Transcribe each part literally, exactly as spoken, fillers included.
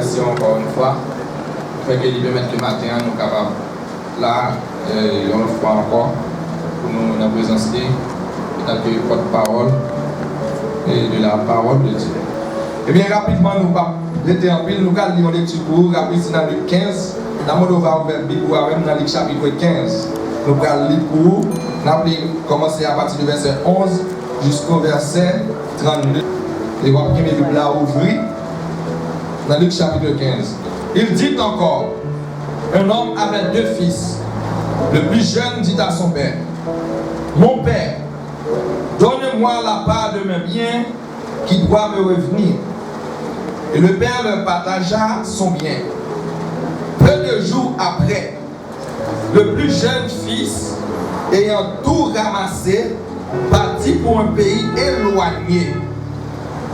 Ankò yon fwa, fè ke li pèmèt ke maten an nou kapab la, eh, yon lòt fwa ankò, pou nou nan prezans li, antanke pòtpawòl, eh, de la parole de Dieu. Ebyen, rapidman, nou p ap rete anpil, nou pral li yon lekti pou ou, rapid, se nan Lik kenz. N ap mande w va ouvè Bib ou avè m nan Lik chapit kenz. Nou pral li pou ou, n ap li kòmanse apati de vèsè onz jisko vèsè trannde. E w ap kenbe Bib la ouvri nan Lik chapit kenz. Il dit encore, un homme avait deux fils. Le plus jeune dit à son père, mon père, donne-moi la part de mes biens qui doit me revenir. Et le père leur partagea son bien. Peu de jours après, le plus jeune fils, ayant tout ramassé, partit pour un pays éloigné,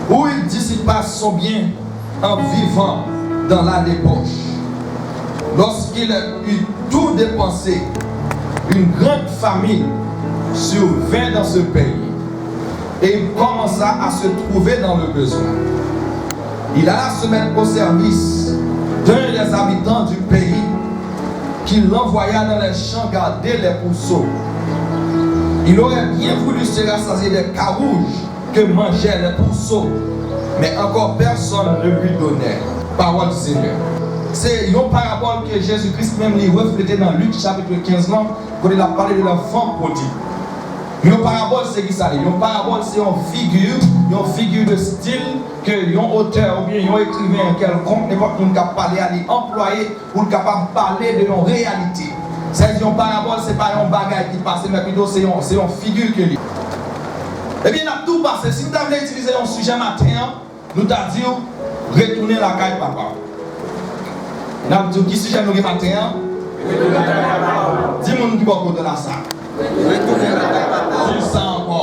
où il dissipa son bien en vivant dans la débauche. Lorsqu'il eut tout dépensé, une grande famine survint dans ce pays, et il commença à se trouver dans le besoin. Il alla se mettre au service d'un des habitants du pays, qui l'envoya dans les champs garder les pourceaux. Il aurait bien voulu se rassasier des carouges que mangeaient les pourceaux, mais encore personne ne lui donnait. Parole du Seigneur. Se yon parabòl ke Jezi Kris menm li reflete nan Lik chapit kenz lan, kote l ap pale de lanfan pwodig. Yon parabòl se ki sa li ye? Yon parabòl se yon figi, yon figi de stil ke yon otè oubyen yon ekriven kèlkonk, nenpòt moun k ap pale a, li anplwaye pou l kapab pale de yon reyalite. Sa vle di yon parabòl se pa yon bagay ki pase, men pito se yon, se yon figi ke li. Ebyen, n ap tou pase, si n ta vle itilize yon sijè maten an, nou ta di w, retounen lakay papa w. N ap di w ki sijè nou gen maten an? Di moun ki bò kote w la sa. Di sa ankò.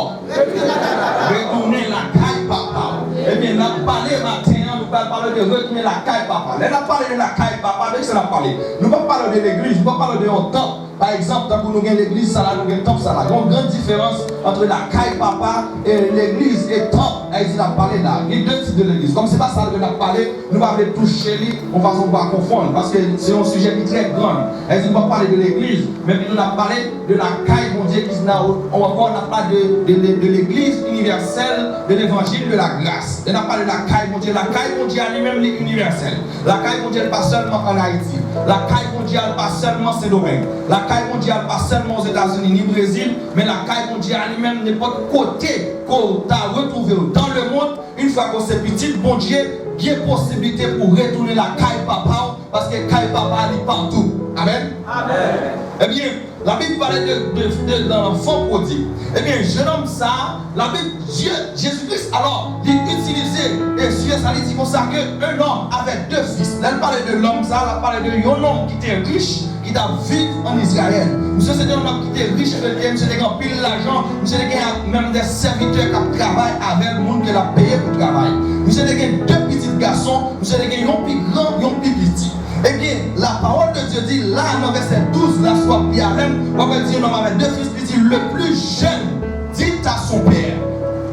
Retounen lakay papa w. Ebyen, n ap pale maten an, nou pral pale de retounen lakay papa. Lè n ap pale de lakay papa, de kisa n ap pale? Nou p ap pale de legliz, nou p ap pale de yon tanp. Pa egzanp, tankou nou gen legliz sa la, nou gen tanp sa la. Gen yon gran diferans ant lakay papa e legliz e tanp. Sa vle di n ap pale la. Gen de tip de legliz. Kòm se pa sa ke n ap pale, nou pa vle touche li yon fason pou pa konfonn, paske se yon sijè ki trè gran. Sa vle di nou p ap pale de legliz, men pito n ap pale de lakay Bondye ki nan, ou ankò n ap pale de, de, de, de legliz inivèsèl de levanjil de la gras. Lè n ap pale lakay Bondye, lakay Bondye a li menm li inivèsèl. Lakay Bondye a li pa sèlman ann Ayiti. Lakay Bondye a li pa sèlman Sendomeng. Lakay Bondye a li pa sèlman Ozetazini ni Brezil, men lakay Bondye a li menm nenpòt kote ke w ta retwouve w dans le monde, yon fwa ke w se pitit Bondye, gen posiblite pou w retounen lakay papa w, paske kay papa a li patou. Amèn? Amèn. Ebyen, Labib pale de, de, de, de lanfan pwodig. Ebyen, jennonm sa a, Labib, Dye, Jezi Kris, alò, li itilize e sijè sa, li di konsa ke un homme avait deux fils. Lè l pale de lòm sa a, l ap pale de yon nonm ki te rich, ki t ap viv ann Izrayèl. Misye se te yon nonm ki te rich, ke misye te gen anpil lajan, misye te gen menm de sèvitè k ap travay avè l, moun ke l ap peye pou travay. Misye te gen de pitit gason, misye te gen yon pi gran, yon pi piti. Ebyen, la parole de Dieu dit, la, nan vèsè douz la, si w ap li avè m, w ap wè di, un homme avait deux fils, li di, le plus jeune dit à son père,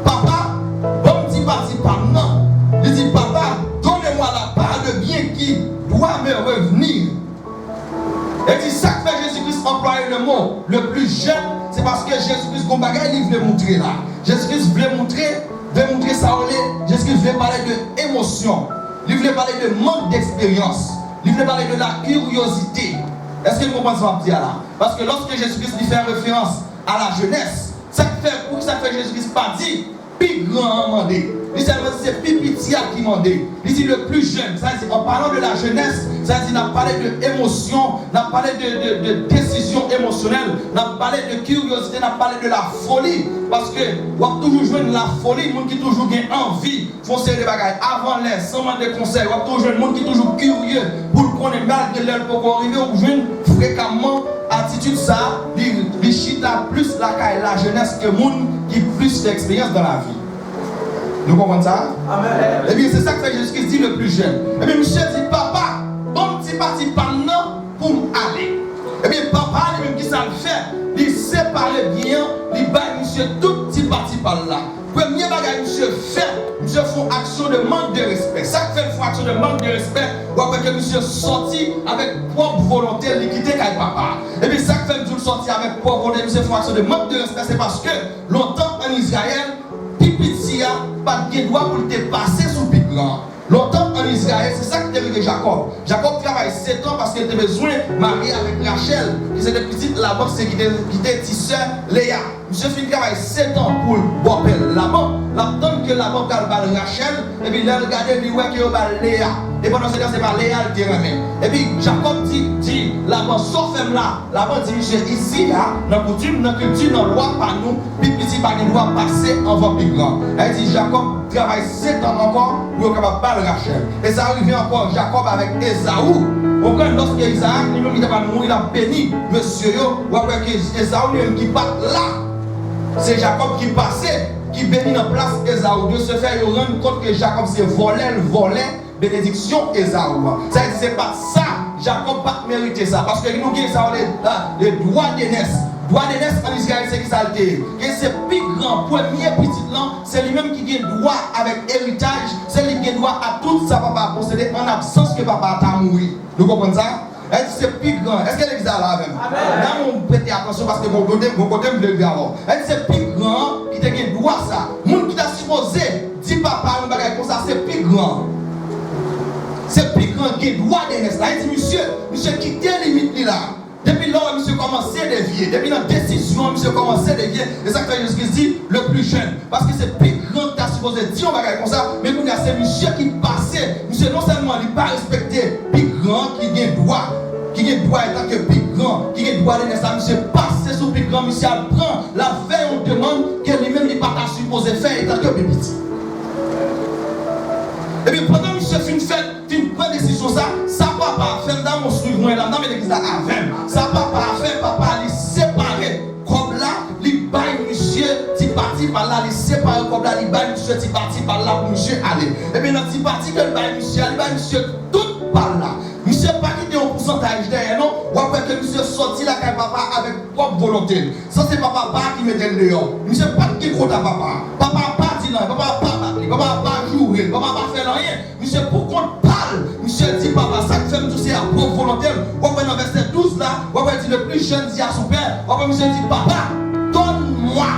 papa, ban m ti pati pa m nan. Li di, papa, donnez-moi la part de bien qui doit me revenir. E di, sa k fè Jezi Kris anplwaye le mo le plus jeune, se paske Jezi Kris gen yon bagay li vle moutre la. Jezi Kris vle moutre, vle moutre sa w le, Jezi Kris vle pale de emosyon. Li vle pale de mank d'eksperyans. Li vle pale de la kiryozite. Èske nou konprann sa m ap di a la? Paske lòske Jezi Kris li fè referans a la jenès, sa k fè, poukisa k fè Jezi Kris pa di pi gran an mande? Li sèlman di se pi piti a ki mande. Li di le plus jeune, sa vle di, an palan de la jenès, sa vle di n ap pale de emosyon, n ap pale de, de, de desizyon emosyonèl, n ap pale de kiryozite, n ap pale de la foli. Paske w ap toujou jwenn la foli, moun ki toujou gen anvi fè yon seri de bagay avan lè, san mande konsèy. W ap toujou jwenn moun ki toujou kirye pou l konnen, malgre lè l poko rive, ou jwenn frekamman atitid sa a, li, li chita plis lakay lajenès ke moun ki plis fè eksperyans dans la vie. Nou konprann sa? Amèn. Ebyen, se sa k fè Jezi Kris di le plus jeune. Ebyen, misye di, papa, ban m ti pati pa m nan pou m ale. Ebyen, papa a li menm, kisa l fè? Li separe byen an, li bay misye tout ti pati pa l la. Premye bagay misye fè, misye fè yon Aksyon de mank de respè. Sa k fè l fè yon aksyon de mank de respè, w ap wè ke misye sòti avèk pwòp volonte l, li kite kay papa a. Epi sa k fè m di w l sòti avèk pwòp volonte l, misye fè yon aksyon de mank de respè, se paske lontan ann Izrayèl, pi piti a pa t gen dwa pou l te pase sou pi gran an. Lontan ann Izrayèl, se sa k te rive Jakòb. Jakòb travay sèt an paske l te bezwen marye avèk Rachèl, ki se te pitit Laban, se ki te, ki te ti sè Leya. Misye fin travay sèt an pou l bòpè l Laban. L ap tann ke Laban pral ba l Rachèl, epi lè l gade, li wè ke yo ba l Leya. E pandan se tan, se pa Leya l te renmen. Epi Jakòb di, di Laban, "Sa w fè m la?" Laban di misye, "Isi a, nan koutim, nan kilti, nan lwa pa nou, pi piti pa gen dwa pase anvan pi gran." Sa vle di Jakòb travay sèt an ankò pou yo kapab ba l Rachèl. E sa rive ankò Jakòb avèk Ezaou. Ou konprann, lòske Izarak li menm li ta pral mouri, l ap beni mesye yo, w ap wè ke Ezaou li menm ki pa t la, se Jakòb ki pase, ki beni nan plas Ezaou. De ce fait, yo rann kont ke Jakòb se vòlè l vòlè benediksyon Ezaou an. Sa vle di se pa t sa, Jakòb pa t merite sa. Paske nou gen sa yo rele, ah, le droit d'aînesse. Droit d'aînesse ann Izrayèl, se ki sa l te ye? Ke se pi gran, premye pitit lan, se li menm ki gen dwa avèk eritaj, se li ki gen dwa a tout sa papa a posede an absans ke papa a ta mouri. Nou konprann sa? Èske se pi gran? Èske legliz la la avè m? Amèn. Nan mwen prete atansyon paske bon kote, bon kote m vle rive avè w. Èske se pi gran an ki te gen dwa sa? Moun ki ta sipoze di papa a yon bagay konsa, se pi gran. Se pi gran gen dwa dèyè sa. Li di misye, misye kite limit li la. Depi lè w wè misye kòmanse devye, depi nan desizyon an misye kòmanse devye, e sa k fè Jezi Kris di, le plus jeune. Paske se pi gran ki ta sipoze di yon bagay konsa, men kounye a se misye ki pase, misye non sèlman li pa respekte pi gran ki gen dwa, ki gen dwa etanke pi gran, ki gen dwa dèyè sa, misye pase sou pi gran, misye al pran, l al fè yon demann ke li menm li pa ta sipoze fè etanke pi piti. Epi pandan misye fin fè, fin pran desizyon sa, sa papa a fè, m ta bon swiv mwen la, m ta mete legliz la avè m. Sa papa a fè, papa a li separe kòb la, li bay misye ti pati pa l la, li separe kòb la, li bay misye ti pati pa l la pou misye ale. Epi nan ti pati ke l bay misye a, li bay misye tout pa l la. Misye pa kite yon pousantaj dèyè non, w ap wè ke misye sòti lakay papa avèk pwòp volonte l. Sa se papa pa ki mete l deyò. Misye pa t gen kont a papa. Papa pa di l anyen, papa pa bat li, papa pa joure l, papa pa fè l anyen. Misye pou kont pa l. Misye di papa, sa k fè m tou se a pwòp volonte l. W ap wè nan vèsè douz la, w ap wè di le plus jeune dit à son père, w ap wè misye di, papa, donne-moi.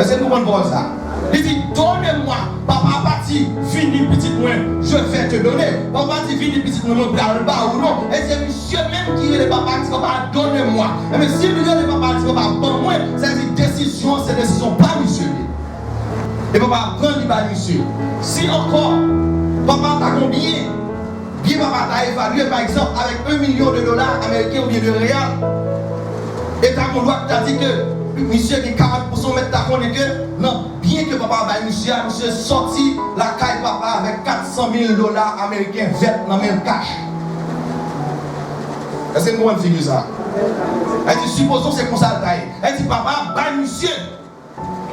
Èske nou konprann pawòl sa? Li di, donnez-moi. Papa pa di, vini pitit mwen, je vais te donner. Papa pa di, vini pitit mwen, mwen pral ba ou non. E se misye menm ki rele papa, di papa, donnez-moi. Ebyen, si li rele papa, di papa, ban mwen, sa vle di desizyon an, se desizyon pa misye li. E papa pran li bay misye. Si ankò, papa ta gon byen, byen papa ta evalye, pa egzanp, avèk yon milyon de dola ameriken oubyen de reyal, e ta gon lwa ki ta di ke misye gen karant pousan, ou mèt ta konnen ke nan byen ke papa bay misye a, misye sòti lakay papa avèk kat san mil dola ameriken vèt nan men l kach. Èske n konprann figi sa? Sa vle di, sipozon se konsa l ta ye. Sa vle di, papa bay misye.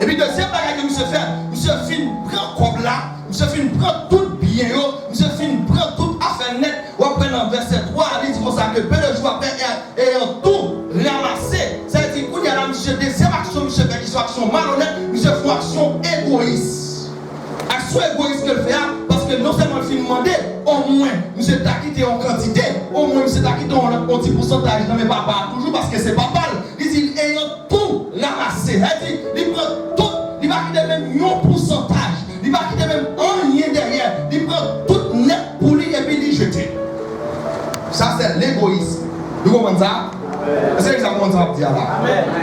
Epi dezyèm bagay ke misye fè, misye fin pran kòb la, misye fin pran tout byen yo, misye fin pran tout afè l nèt. W ap wè nan vèsè twa a, li di konsa ke peu de jours après, ayant tout ramassé, sa vle di kounye a la, misye, dezyèm aksyon misye fè, ki se yon aksyon malonèt, misye fè yon aksyon egoyis. Aksyon egoyis ke l fè a, paske non sèlman l fin mande omwen, misye ta kite yon kantite, omwen misye ta kite yon lòt, yon ti pousantaj nan men papa a toujou, paske se papa l. Li di, ayant tout ramassé. Sa vle di, li pran tout, li pa kite menm yon pousantaj, li pa kite menm anyen dèyè, li pran tout nèt pou li epi li jete. Sa se legoyis. Nou konprann sa? Èske legliz la konprann sa m ap di a la?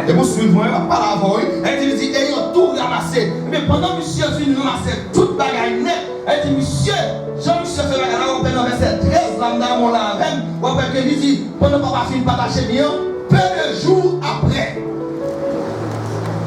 E pou swiv mwen, m ap pale avè w, wi. Sa vle di, li di, ayant tout ramassé. Ebyen, pandan misye fin ranmase tout bagay nèt, sa vle di, misye, jan misye fè bagay la, w ap wè nan vèsè trèz la, m ta renmen w la avè m, w ap wè ke li di, pandan papa fin pataje byen an, peu de jours après,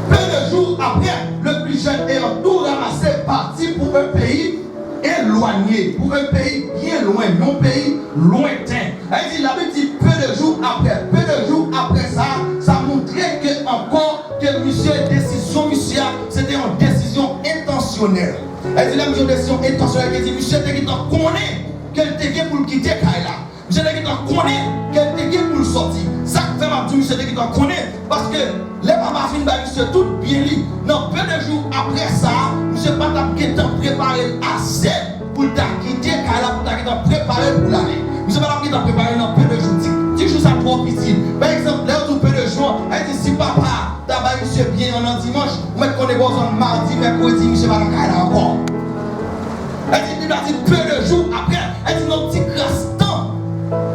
peu de jours après, le plus jeune ayant tout ramassé partit pour un pays éloigné, pour un pays bien loin, yon peyi lwenten. Sa vle di, Labib di, peu de jours après, peu de jours après sa, sa montre ke ankò ke misye, desizyon misye a, se te yon desizyon entansyonèl. Sa vle di, lè m di yon desizyon entansyonèl, vle di misye te gentan konnen ke l te gen pou l kite kay la. Misye te gentan konnen ke l te gen pou l sòti. Sa k fè m ap di w misye te gentan konnen? Paske lè papa fin bay misye tout byen li, nan peu de jours après sa, Misye pa t ap gentan prepare l ase pou l ta kite kay la, pou l ta gentan prepare l pou l ale. Misye pa t ap gentan prepare l nan pe de jou. Ti, ti jou sa twò piti. Pa egzanp, lè yo di w pe de jou an, sa vle di si papa a ta bay misye byen an nan dimanch, ou mèt konnen bò zòn madi, mèkredi, misye pa nan kay la ankò. Sa vle di, Bib la di pe de jou apre, sa vle di nan yon ti kras tan.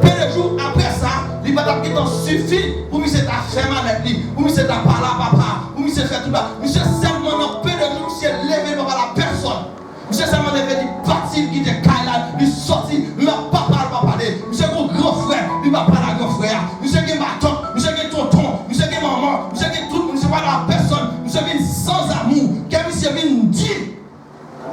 Pe de jou apre sa, li pa t ap gentan sifi pou misye ta fè malèt li, pou misye ta pale a papa, pou misye fè tout bagay. Misye sèlman nan pe de jou, misye leve, li pa pale a pèsòn. Misye sèlman leve, li pati, li kite kay la, li sòti, nan papa l pa pale. Misye gon gran frè, li pa pale a gran frè a. Misye gen matant, misye gen tonton, misye gen manman, misye gen tout moun, misye pa pale a pèsòn. Misye vin san zamou, kè misye vin di.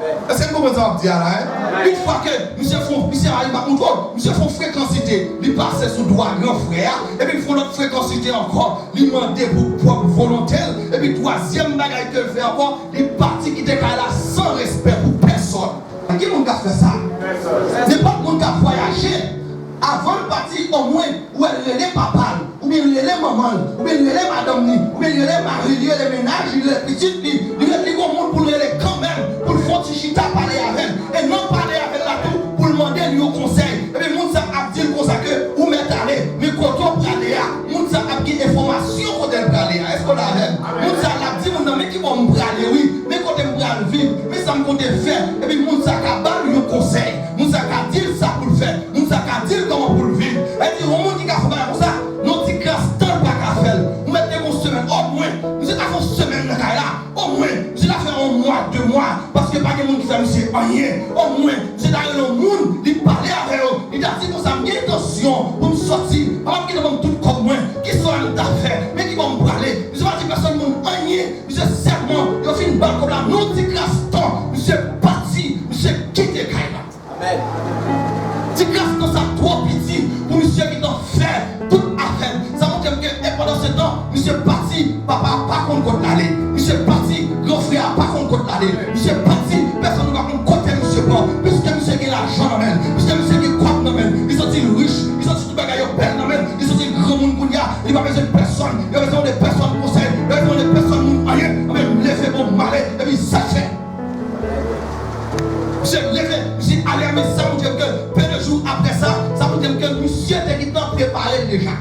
Èske n konprann sa m ap di a la, en? Yon fwa ke misye fon, misye a, li pa konn twòp, misye fon frekansite, li pase sou dwa gran frè a, epi l fon lòt frekansite ankò, li mande pou pwòp volonte l, epi twazyèm bagay ke l fè ankò, li pati kite kay la san respè pou pèsòn. Ki moun k ap fè sa? Nenpòt moun k ap vwayaje, avan l pati, omwen, ou wè l rele papa l, oubyen l rele manman l, oubyen l rele madanm li, oubyen l rele mari l, li rele mennaj li, li rele pitit li, li rele, li gon moun pou l rele kanmenm, pou l fè yon ti chita pale avè l. E nan pale avè l la tou, pou l mande l yon konsèy. Epi moun sa ap di l konsa ke ou mèt ale, men kote w prale a, moun sa ap gen enfòmasyon kote l prale a. Èske w la avè m? Moun sa l ap di moun nan, men ki bò m prale wi, men kote m pral viv, men sa m konte fè. Epi moun sa ka ba l yon konsèy. Moun sa ka di l sa pou l fè. Moun sa ka di l kòman pou l viv. Sa vle di, yon moun ki ka fè bagay konsa, nan ti kras tan l pa ka fè l. Ou mèt gen yon semèn, omwen, misye ta fè yon semèn nan kay la. Omwen, misye ta fè yon mwa, de mwa, paske pa gen moun ki fè misye anyen. Omwen, misye ta rele yon moun, li pale avè yo, li ta di konsa, m gen entansyon pou m sòti, papa m gentan ban m tout kòb mwen, kisa w wè m ta fè, men ki bò m prale. Misye pa di pèsòn moun anyen, misye sèlman, yo fin ba l kòb la, nan yon ti kras tan, misye pati, misye kite kay la. Ti kras tan sa twò piti pou misye gentan fè tout afè l. Sa montre m ke, e pandan se tan, misye pati, papa a pa konn kot l ale. Misye pati, gran frè a pa konn kot l ale. Misye pati, pèsòn pa konn kote misye pran. Piske misye gen lajan nan men l, piske misye gen kòb nan men l, li santi l rich, li santi tout bagay yo bèl nan men l, li santi l granmoun kounye a, li pa bezwen pèsòn, li pa bezwen mande pèsòn konsèy, li pa bezwen mande pèsòn moun anyen. Anben, m leve bon m ale, epi sa fè. Misye leve, misye ale, men sa montre m ke pe de jou apre sa, sa montre m ke misye te gentan prepare l deja.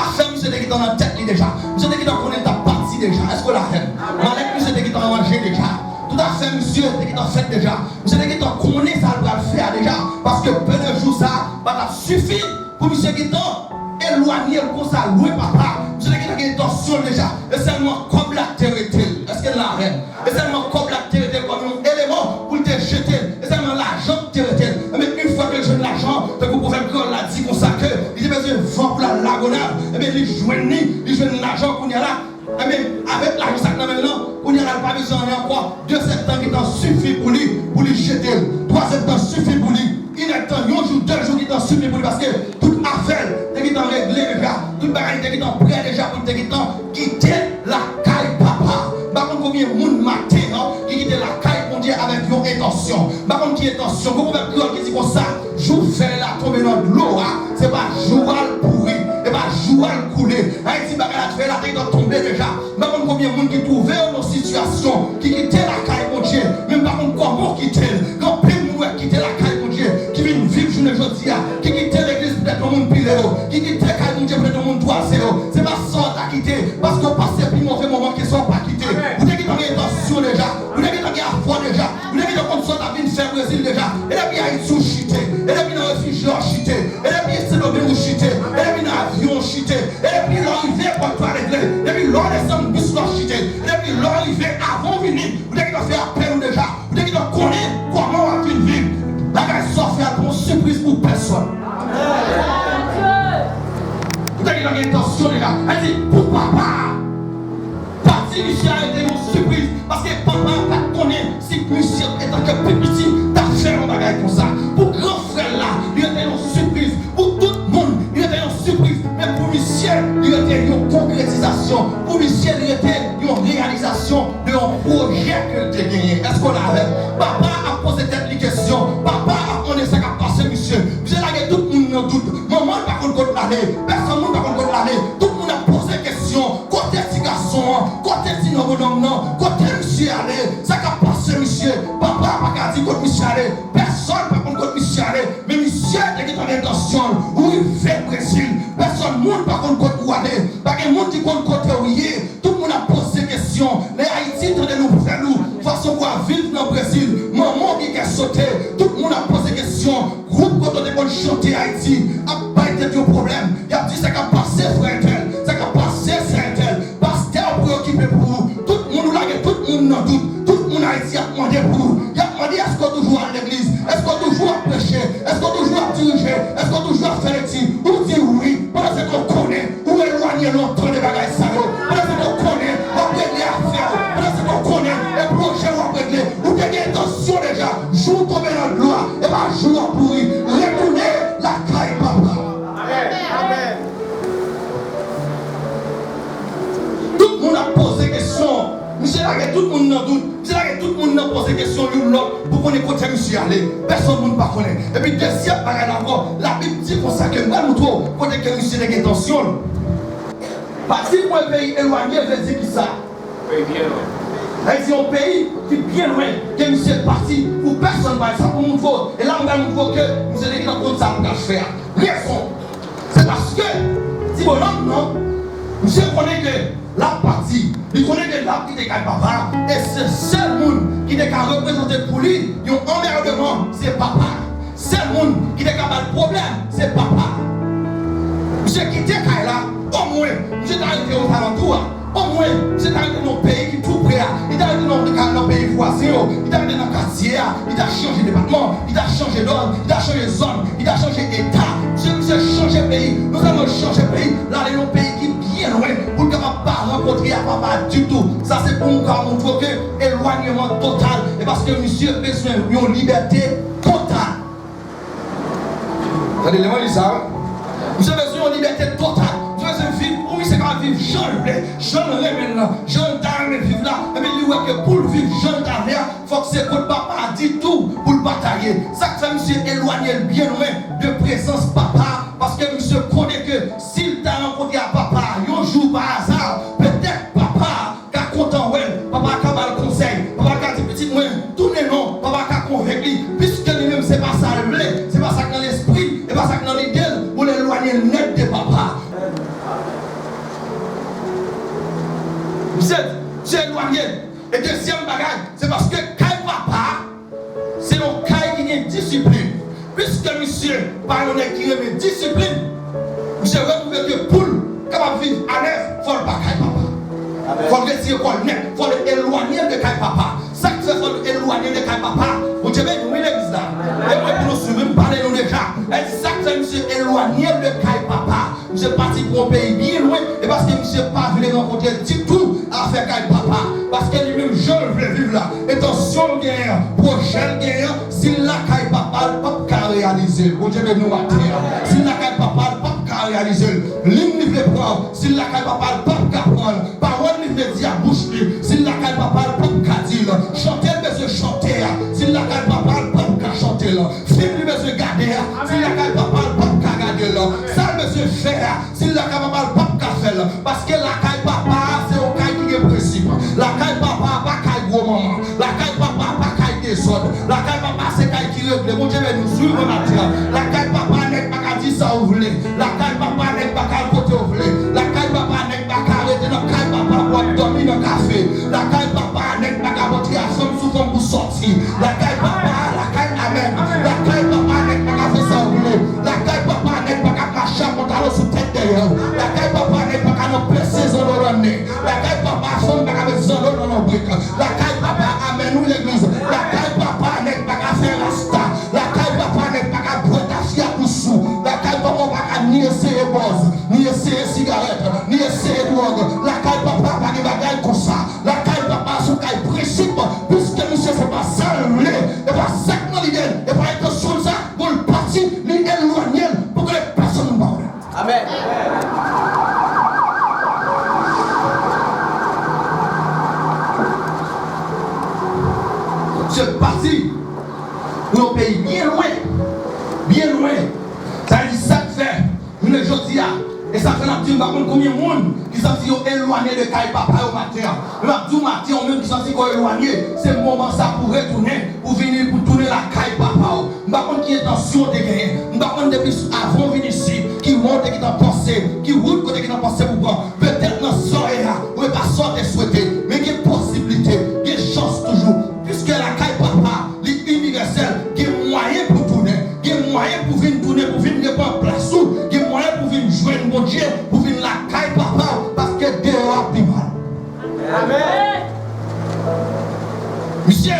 Afè misye te gentan nan tèt li deja. Misye te gentan konnen l t ap pati deja. Èske w la avè m? Malèt misye te gentan ranje deja. Tout afè misye te gentan fèt deja. Misye te gentan konnen sa l pral fè a deja. Paske pe de jou sa pa t ap sifi pou misye gentan elwanye l konsa lwen papa. Misye te gentan gen entansyon l deja. E sèlman kòb la k te rete l. Èske l la avè m? E sèlman kòb la k te rete l kòm yon eleman pou l te jete l. E sèlman lajan k te rete l. Ebyen, yon fwa ke l jwenn lajan, tankou pwovèb kreyòl la di konsa ke li te bezwen van pou l al Lagonav, ebyen, li jwenn li, li jwenn lajan kounye a la. Ebyen, avèk lajan sa k nan men l lan, kounye a la, l pa bezwen anyen ankò. De sèdtan gentan sifi pou li, pou li jete l. Twa sèdtan sifi pou li. Inèdtan, yon jou, de jou gentan sifi pou li, paske tout afè l te gentan regle deja, tout bagay te gentan prè deja pou l te gentan kite lakay papa. M pa konn konbyen moun maten an ki kite lakay Bondye avèk yon entansyon. M pa konn ki entansyon. Gon pwovèb kreyòl ki di konsa, jou fèy la tonbe nan dlo a, se pa jou a l pouri, se pa jou a l koule. Sa vle di bagay la, fèy la te gentan tonbe deja. M pa konn konbyen moun ki twouve yo nan sitiyasyon, ki kite lakay Bondye, men m pa konn kòman w kite l. Gen anpil moun w wè kite lakay Bondye, ki vin viv jounen jodi a, ki kite legliz poutèt yon moun pile yo, ki kite kay Bondye poutèt yon moun twaze yo. Se pa sa w ta kite, paske w pase pi move moman ke sa w pa kite. Ou te gentan gen entansyon deja, ou te gentan gen afè w deja, ou te gentan konn sa w t ap vin fè Brezil deja. E depi Ayiti w chite, e depi nan refijye w chite, e depi Sendomeng ou chite, e depi nan avyon w chite, e depi lè w rive pòt yo a regle, depi lè w desann bis la w chite, e depi lè w rive avan w vini, ou te gentan fè apèl ou deja, ou te gentan konnen kòman w ap vin viv. Bagay sa w fè a te yon sipriz pou pèsòn. Ou te gentan gen entansyon deja. Sa vle di, pou papa a, pati misye a rete yon sipriz, paske papa a pa t konnen si misye, etanke pi piti, t ap fè yon bagay konsa. Pou gran frè l la, li rete yon sipriz. Pou tout moun, li rete yon sipriz. Men pou misye, li rete yon konkretizasyon. Pou misye, li rete yon reyalizasyon de yon pwojè ke l te genyen. Èske w la avè m? Papa a ap poze tèt li kesyon. Papa a ap mande sa k ap pase misye. Misye lage tout moun nan dout. Manman l pa konn kot l ale. Pèsòn moun pa konn kot l ale. Tout moun ap poze kesyon. Kote ti gason an? Kote ti nonm nan? Kote misye ale? Sa k ap pase misye? ale. Pèsonn pa konn kot misye ale. Men misye te gentan gen entansyon l. Ou rive Brezil. Pèsonn moun pa konn kot ou ale. Pa gen moun ki konn kote ou ye. Tout moun ap poze kesyon. Lè Ayiti tande nouvèl ou, fason w ap viv nan Brezil, manman w gen kè sote. Tout moun ap poze kesyon. Gwoup kote w te konn chante Ayiti ap bay tèt yo pwoblèm. Y ap di sa k ap pase frè entèl, sa k ap pase sè entèl. Pastè w preyokipe pou ou. Tout moun ou lage tout moun nan dout. Tout moun Ayiti ap mande pou ou. Y ap mande èske w toujou al legliz, èske w toujou ap preche, èske w toujou ap dirije, èske w toujou ap fè lekti. Ou di wi, pandan se tan w konnen ou elwanye lontan de bagay sa yo. Pandan se tan w konnen w ap regle afè w. Pandan se tan w konnen e pwojè w ap regle. Ou te gen entansyon deja. Jou w tonbe nan dlo a, e pa jou w ap mouri. Retounen lakay papa. Amèn. Amèn. Tout moun ap poze kesyon. Misye lage tout moun nan dout. Misye lage tout moun nan poze kesyon youn lòt pou konnen kote misye ale. Pèsonn moun pa konnen. Epi dezyèm bagay la ankò, Labib di konsa ke m pral montre w kote ke misye te gen entansyon l. Pati pou yon peyi elwanye vle di kisa? Peyi byen lwen. Sa vle di yon peyi ki byen lwen, ke misye pati pou pèsonn pa sa pou montre w. E la m pral montre w ke misye te gentan konn sa pou l al fè a. Rezon. Se paske ti bonòm nan, misye konnen ke l ap pati. Li konnen ke l ap kite kay papa l. E se sèl moun ki te ka reprezante pou li yon anmèdman, se papa l. Sèl moun ki te ka ba l pwoblèm, se papa l. Misye kite kay la, omwen, misye ta rete ozalantou a. Omwen, misye ta rete nan yon peyi ki tou pre a. Li ta rete nan, nan peyi vwazen yo. Li ta rete nan katye a. Li ta chanje depatman. Li ta chanje dòt. Li ta chanje zòn. Li ta chanje eta. Misye, misye chanje peyi. Non sèlman l chanje peyi, l ale nan yon peyi ki byen lwen pou l kapab pa rankontre a papa ditou. Sa se pou m ka montre w ke elwanyeman total. E paske misye bezwen yon libète total. Tande, lè mwen li sa, wi. Misye bezwen yon libète total. Misye bezwen viv pou misye ka viv jan l vle, jan l renmen l lan, jan l ta renmen viv la. Epi li wè ke pou l viv jan l ta vle a, fòk se kot papa a di tou pou l pa ta ye. Sa k fè misye elwanye l byen lwen de prezans papa a, paske misye konnen ke si l ta rankontre a papa a yon jou pa aza, petèt papa a ka kontan wè l, papa a ka ba l konsèy, papa a ka di pitit mwen, tounen non, papa a ka konvenk li, piske li menm se pa sa l vle, se pa sa k nan lespri l, e pa sa k nan lide l, pou l elwanye l nèt de papa. Misye, misye elwanye l. E dezyèm bagay, se paske kay papa a, se yon kay ki gen disiplin. Piske misye pa yon nèg ki renmen disiplin, misye retwouve ke pou l kapab viv alèz, fò l pa kay papa. Amèn. Fò l retire kò l nèt, fò l elwanye l de kay papa. Sa k fè fò l elwanye l de kay papa? Bondye beni nou, wi, legliz la. E mwen pou nou swiv, m pale nou deja. E sa k fè misye elwanye l de kay papa. Misye pati pou yon peyi byen lwen, e paske misye pa vle rankontre ditou afè kay papa. Paske li menm jan l vle viv la, entansyon l genyen an, pwojè l genyen an, si l lakay papa l, p ap ka reyalize l. Bondye beni w maten an. Si l lakay papa l, p ap ka reyalize l. Liy li vle pran, si l lakay papa l, p ap ka pran l. Pawòl li vle di ak bouch li, si l lakay papa l, p ap ka di l. Chante l bezwen chante a, si l lakay papa l, p ap ka chante l. Fim li bezwen gade a, si l lakay papa l, p ap ka gade l. Sa l bezwen fè a, si l lakay papa l, p ap ka fè l. Paske lakay papa a, se yon kay ki gen prensip. Lakay papa a pa kay gwo manman. Lakay papa a pa kay dezòd. Lakay papa a se kay ki regle. Bondye beni w, swiv mwen maten an. Lakay papa a, nèg pa ka di sa w vle. Lakay papa a, nèg pa ka al kote w vle. Lakay papa a, nèg pa ka rete nan kay papa pou ap dòmi nan kafe. Lakay papa a, nèg pa ka rantre a fanm sou fanm pou sòti. Lakay papa a, lakay, amèn. Lakay papa a, nèg pa ka fè sa w vle. Lakay papa a, nèg pa ka mache ak pantalon sou tèt dèyè w. Lakay papa a, nèg pa ka nan pèse zanno nan nen. Lakay papa a, fanm pa ka met zanno nan lonbrik. Lakay papa a, amèn wi legliz. Lakay papa a, nèg pa ka fè rasta. Lakay papa a, nèg pa ka bwè tafya pou sou. Lakay papa a, w pa ka ni eseye bòz, ni eseye sigarèt, ni eseye dwòg. Lakay papa a, pa gen bagay konsa. Lakay papa a, se yon kay prensip, piske misye se pa sa l vle, e pa sa k nan lide l, e pa entansyon l sa, bon, l pati, li elwanye l, pou ke pèsonn moun pa konnen. Amèn. Misye pati pou yon peyi byen lwen, byen lwen. Sa vle di sa k fè, jounen jodi a, E sa fè n ap di, m pa konn konbyen moun ki santi yo elwanye de kay papa yo maten an. Men m ap di w maten an, ou menm ki santi ke w elwanye, se moman sa pou retounen, pou vini, pou tounen lakay papa w. M pa konn ki entansyon w te genyen. M pa konn depi s-, avan w vin isit, ki wè w te gentan panse, ki wout ke w te gentan panse pou pran. Petèt nan sa w ye a, ou e pa sa w te swete. Men gen posiblite, gen chans toujou. Piske lakay papa, li inivèsèl, gen mwayen pou tounen. Gen mwayen pou vin tounen, pou vin reprann plas ou. Gen mwayen pou vin jwenn Bondye, pou vin lakay papa w, paske deyò a pi mal. Amèn. Misye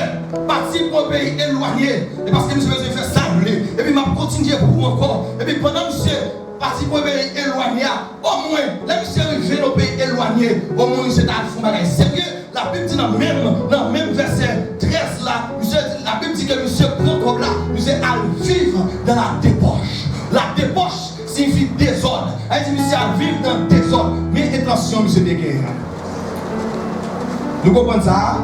pati pou yon peyi elwanye, e paske misye bezwen fè sa l vle. Epi m ap kontinye pou ou ankò. Epi pandan misye pati pou yon peyi elwanye a, omwen, lè misye rive nan peyi elwanye, omwen misye ta al fè yon bagay serye. Labib di nan menm, nan menm vèsè trèz la, misye, Labib di ke misye pran kòb la, misye al viv dans la débauche. La débauche siyifi dezòd. Sa vle di misye al viv nan dezòd. Men entansyon misye te genyen an. Nou konprann sa a?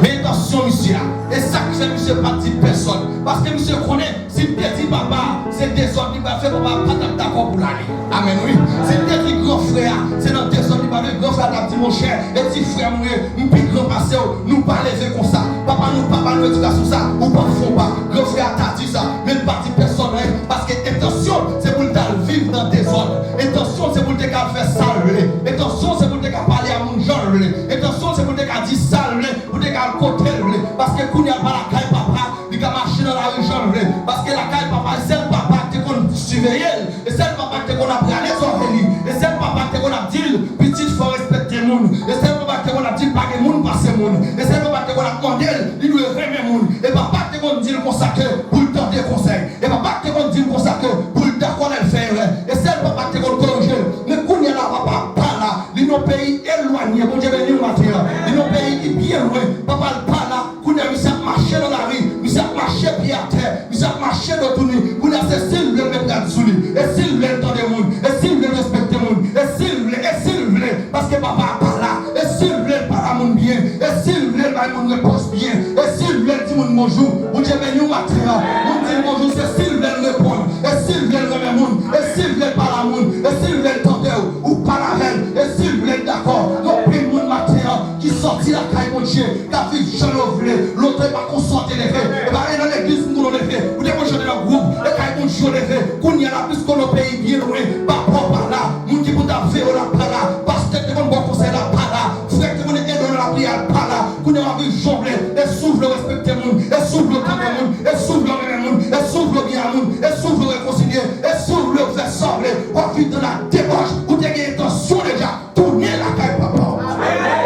Men entansyon misye a. E sa k fè misye pa t di pèsòn. Paske misye konnen, si l te di papa a, se dezòd li pral fè, papa a pa t ap dakò pou l ale. Amèn, wi. Si l te di gran frè a, se nan dezòd li pral fè, gran frè a t ap di, monchè, e ti frè m ou ye, m pi gran pase w, nou pa leve konsa. Papa nou pa ba nou edikasyon sa, ou pa fè yon pa. Gran frè a ta di sa, men l pa di pèsòn anyen, paske entansyon se pou l t al viv nan dezòd. Entansyon se pou l te ka al fè sa l vle. Entansyon se pou l te ka pale a moun jan l vle. Entansyon se pou l te ka di sa l vle, pou l te ka al kote l vle. Paske kounye a l pa lakay papa, li ka mache nan lari jan l vle. Paske lakay papa, sèl papa ki te konn siveye l. E sèl papa ki te konn ap rale zòrèy li. E sèl papa ki te konn ap di l, pitit, fò w respekte moun. E sèl papa ki te konn ap di l, pa gen moun pase moun. E sèl papa ki te konn ap mande l, li dwe renmen moun. E papa ki te konn di l konsa ke pou l tande konsèy. E papa ki te konn di l konsa ke pou l dakò lè l fè erè. E sèl papa ki te konn korije l. Men kounye a la, papa pa la. Li nan peyi elwanye. Bondye beni w maten an. Li nan peyi ki byen lwen. Papa l pa la. Kounye a, misye ap mache nan lari, misye ap mache pye atè, misye ap mache do tounen. Kounye a, se si l vle l met rad sou li, e si l vle l tande moun, e si l vle l respekte moun, e si l vle, e si l vle, paske papa a pa la, e si l vle l pale a moun byen, e si l vle l bay moun repons byen, e si l vle l di moun bonjou. Bondye beni w maten an. Moun di l bonjou, se si l vle l reponn, e si l vle l renmen moun, e si l vle l pale a moun, e si l vle l tande w, ou pale avè l, e si l vle l dakò. Gen anpil moun maten an ki sòti lakay Bondye, k ap viv jan yo vle. Lontan e pa konsa w te leve. E pa nan legliz m konnen w leve. Ou te konn chante nan gwoup. E kay Bondye w leve. Kounye a la, piske w nan peyi byen lwen, papa w pa la. Moun ki pou ta veye w la pa la. Pastè ki te konn ba w konsèy la pa la. Frè ki te konn ede w nan lapriyè a pa la. Kounye a w ap viv jan w vle. E si w vle w respekte moun. E si w vle w tande moun. E si w vle w renmen moun. E si w vle w byen a moun. E si w vle w rekonsilye. E si w vle w fè sa w vle. W ap viv dans la débauche. Ou te gen entansyon deja. Tounen lakay papa w. Amèn.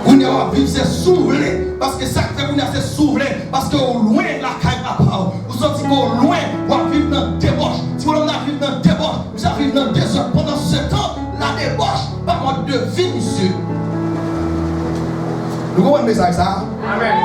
Kounye a w ap viv se si w vle, paske sa k fè kounye a se si w vle, paske w lwen lakay papa w. Ou santi ke w lwen, w ap viv nan debòch. Ti bonòm nan ap viv nan debòch, misye ap viv nan dezòd. Pandan se tan, la debòch pa mòd de vi misye. Nou konprann mesaj sa a? Amèn.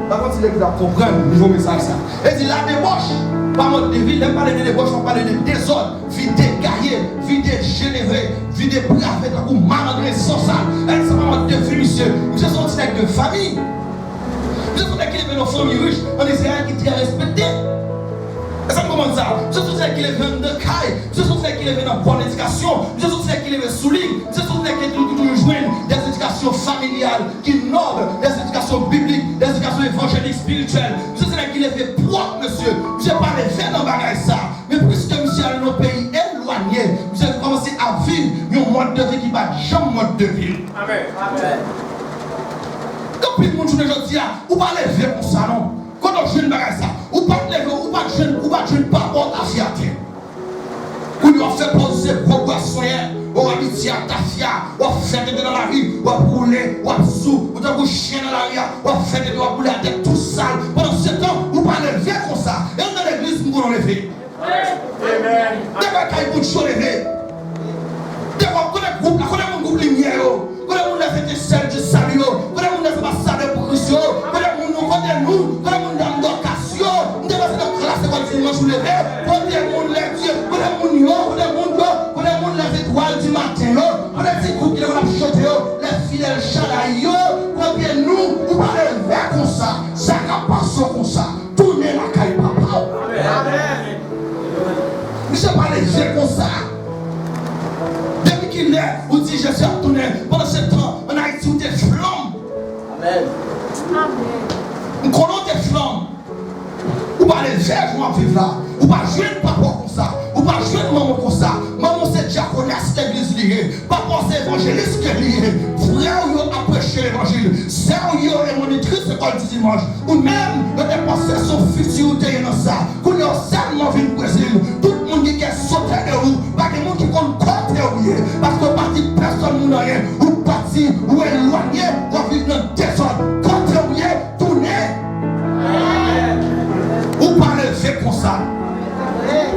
Pa konn si legliz ap konprann nivo mesaj sa a. E di la debòch pa mòd de vi, lè m pale de debòch, m ap pale de dezòd. Vi degaye, vi dejenere, vi deprave tankou malandren sansal. Èl sa pa mòd de vi misye. Misye se yon ti nèg de fanmi. Misye se yon nèg ki leve nan fanmi rich, an Izrayèl ki trè respekte. Èske n konprann sa? Misye se yon ti nèg ki leve anndan kay. Misye se yon ti nèg ki leve nan bòn edikasyon. Misye se yon ti nèg ki leve sou liy. Misye se yon ti nèg ki toujou, toujou jwenn des éducations familiales ki nòb, des éducations bibliques, des éducations évangéliques, spirituelles. Misye se nèg ki leve pwòp, mesye. Misye pa leve nan bagay sa. Men piske misye al nan peyi elwanye, misye kòmanse ap viv yon mòd de vi ki pa t janm mòd de vi l. Amèn. Gen anpil moun jounen jodi a, ou pa leve konsa non. Kote w jwenn bagay sa? Ou pa t leve, ou pa t jwenn, ou pa t jwenn pa bò tafya atè. Kounye a w ap fè pòz se gwo bwasonyè, w ap abitye ak tafya, w ap fè tenten nan lari, w ap woule, w ap sou, ou tankou chen nan lari a, w ap fè tenten, w ap woule atè tou sal. Pandan se tan, ou pa leve konsa. E anndan legliz, m konnen w leve. Amèn. Devan kay Bondye w leve. Devan, kote gwoup la, kote moun gwoup limyè yo, kote moun les étincelles du salut yo, kote moun les ambassadeurs pour Christ yo, kote moun nou, kote nou, kote moun dam Dòkas yo, m te pase nan klas lekòl dimanch ou leve, kote moun les dieux, kote moun yo, kote moun yo, kote moun les étoiles du matin yo, kote ti gwoup ki te konn ap chante yo, les fidèles Shaddai yo, kote nou, ou pa leve konsa, sa k ap pase w konsa. Tounen lakay papa w. Amèn. Misye pa leve konsa. Depi kilè ou di Jezi ap tounen? Pandan se tan, ann Ayiti, ou te flanm. Amèn. M konnen w te flanm. Ou pa leve jan w ap viv la. Ou pa jwenn papa w konsa. Ou pa jwenn manman w konsa. Manman w se dyakonès legliz li ye. Papa w se evanjelis ke li ye. Frè w yo ap preche levanjil. Sè w yo e monitris lekòl di dimanch. Ou menm, yo te panse se yon fiti ou te ye nan sa. Kounye a w sèlman vin Brezil. Tout moun gen kè sote de ou. Pa gen moun ki konn kote w ye. Paske w pa di pèsonn moun anyen. Ou pati, ou elwanye, w ap viv nan dezòd. Kote w ye, tounen. Ou pa leve konsa.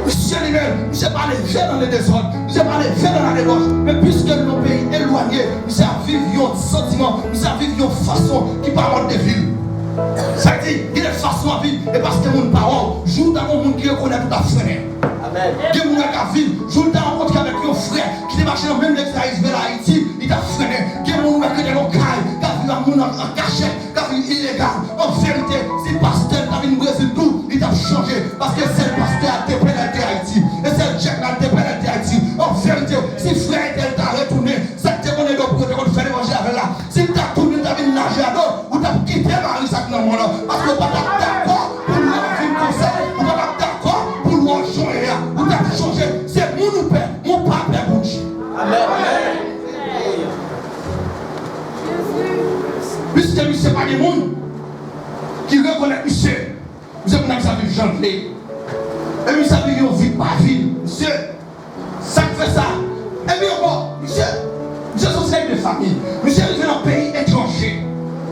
Misye li menm, misye pa leve nan ledezòd, misye pa leve nan ladebòch. Men piske nou nan peyi elwanye, misye ap viv yon santiman, misye ap viv yon fason ki pa mòd de vi l. Sa vle di, gen de fason w ap viv, e paske moun pa wè w, jou w ta gon moun ki rekonèt ou, t ap frennen. Amèn. Gen moun wè k ap viv, jou l ta rankontre avèk yon frè ki te mache nan menm legliz la, Izrayèl Ayiti, li t ap frennen. Gen moun wè k rete nan kay, k ap viv ak moun an, an kachèt, k ap viv ilegal. An verite, si pastè l ta vin Brezil tou, li t ap chanje. Paske sèl pastè a te pè l te Ayiti. E sèl djèk la te pè l te Ayiti. An verite, si frè entèl ta retounen, sa k te konnen do pou yo te konn fè levanjil avè l la, si l ta tounen, l ta vin laje a do, ou t ap kite mari sa k nan men w lan. Paske w pa t ap dakò pou l wè w vin konsa. Ou pa t ap dakò pou l wè w jan w ye a. Ou t ap chanje. Se moun ou pè, men w pa pè Bondye. Amèn. Piske misye pa gen moun ki rekonèt misye. Misye konn ap sa viv jan l vle. E misye ap viv yon vi pa vi l. Misye, sa k fè sa? Epi ankò, misye, misye se yon sèl de fanmi. Misye rive nan peyi etranje.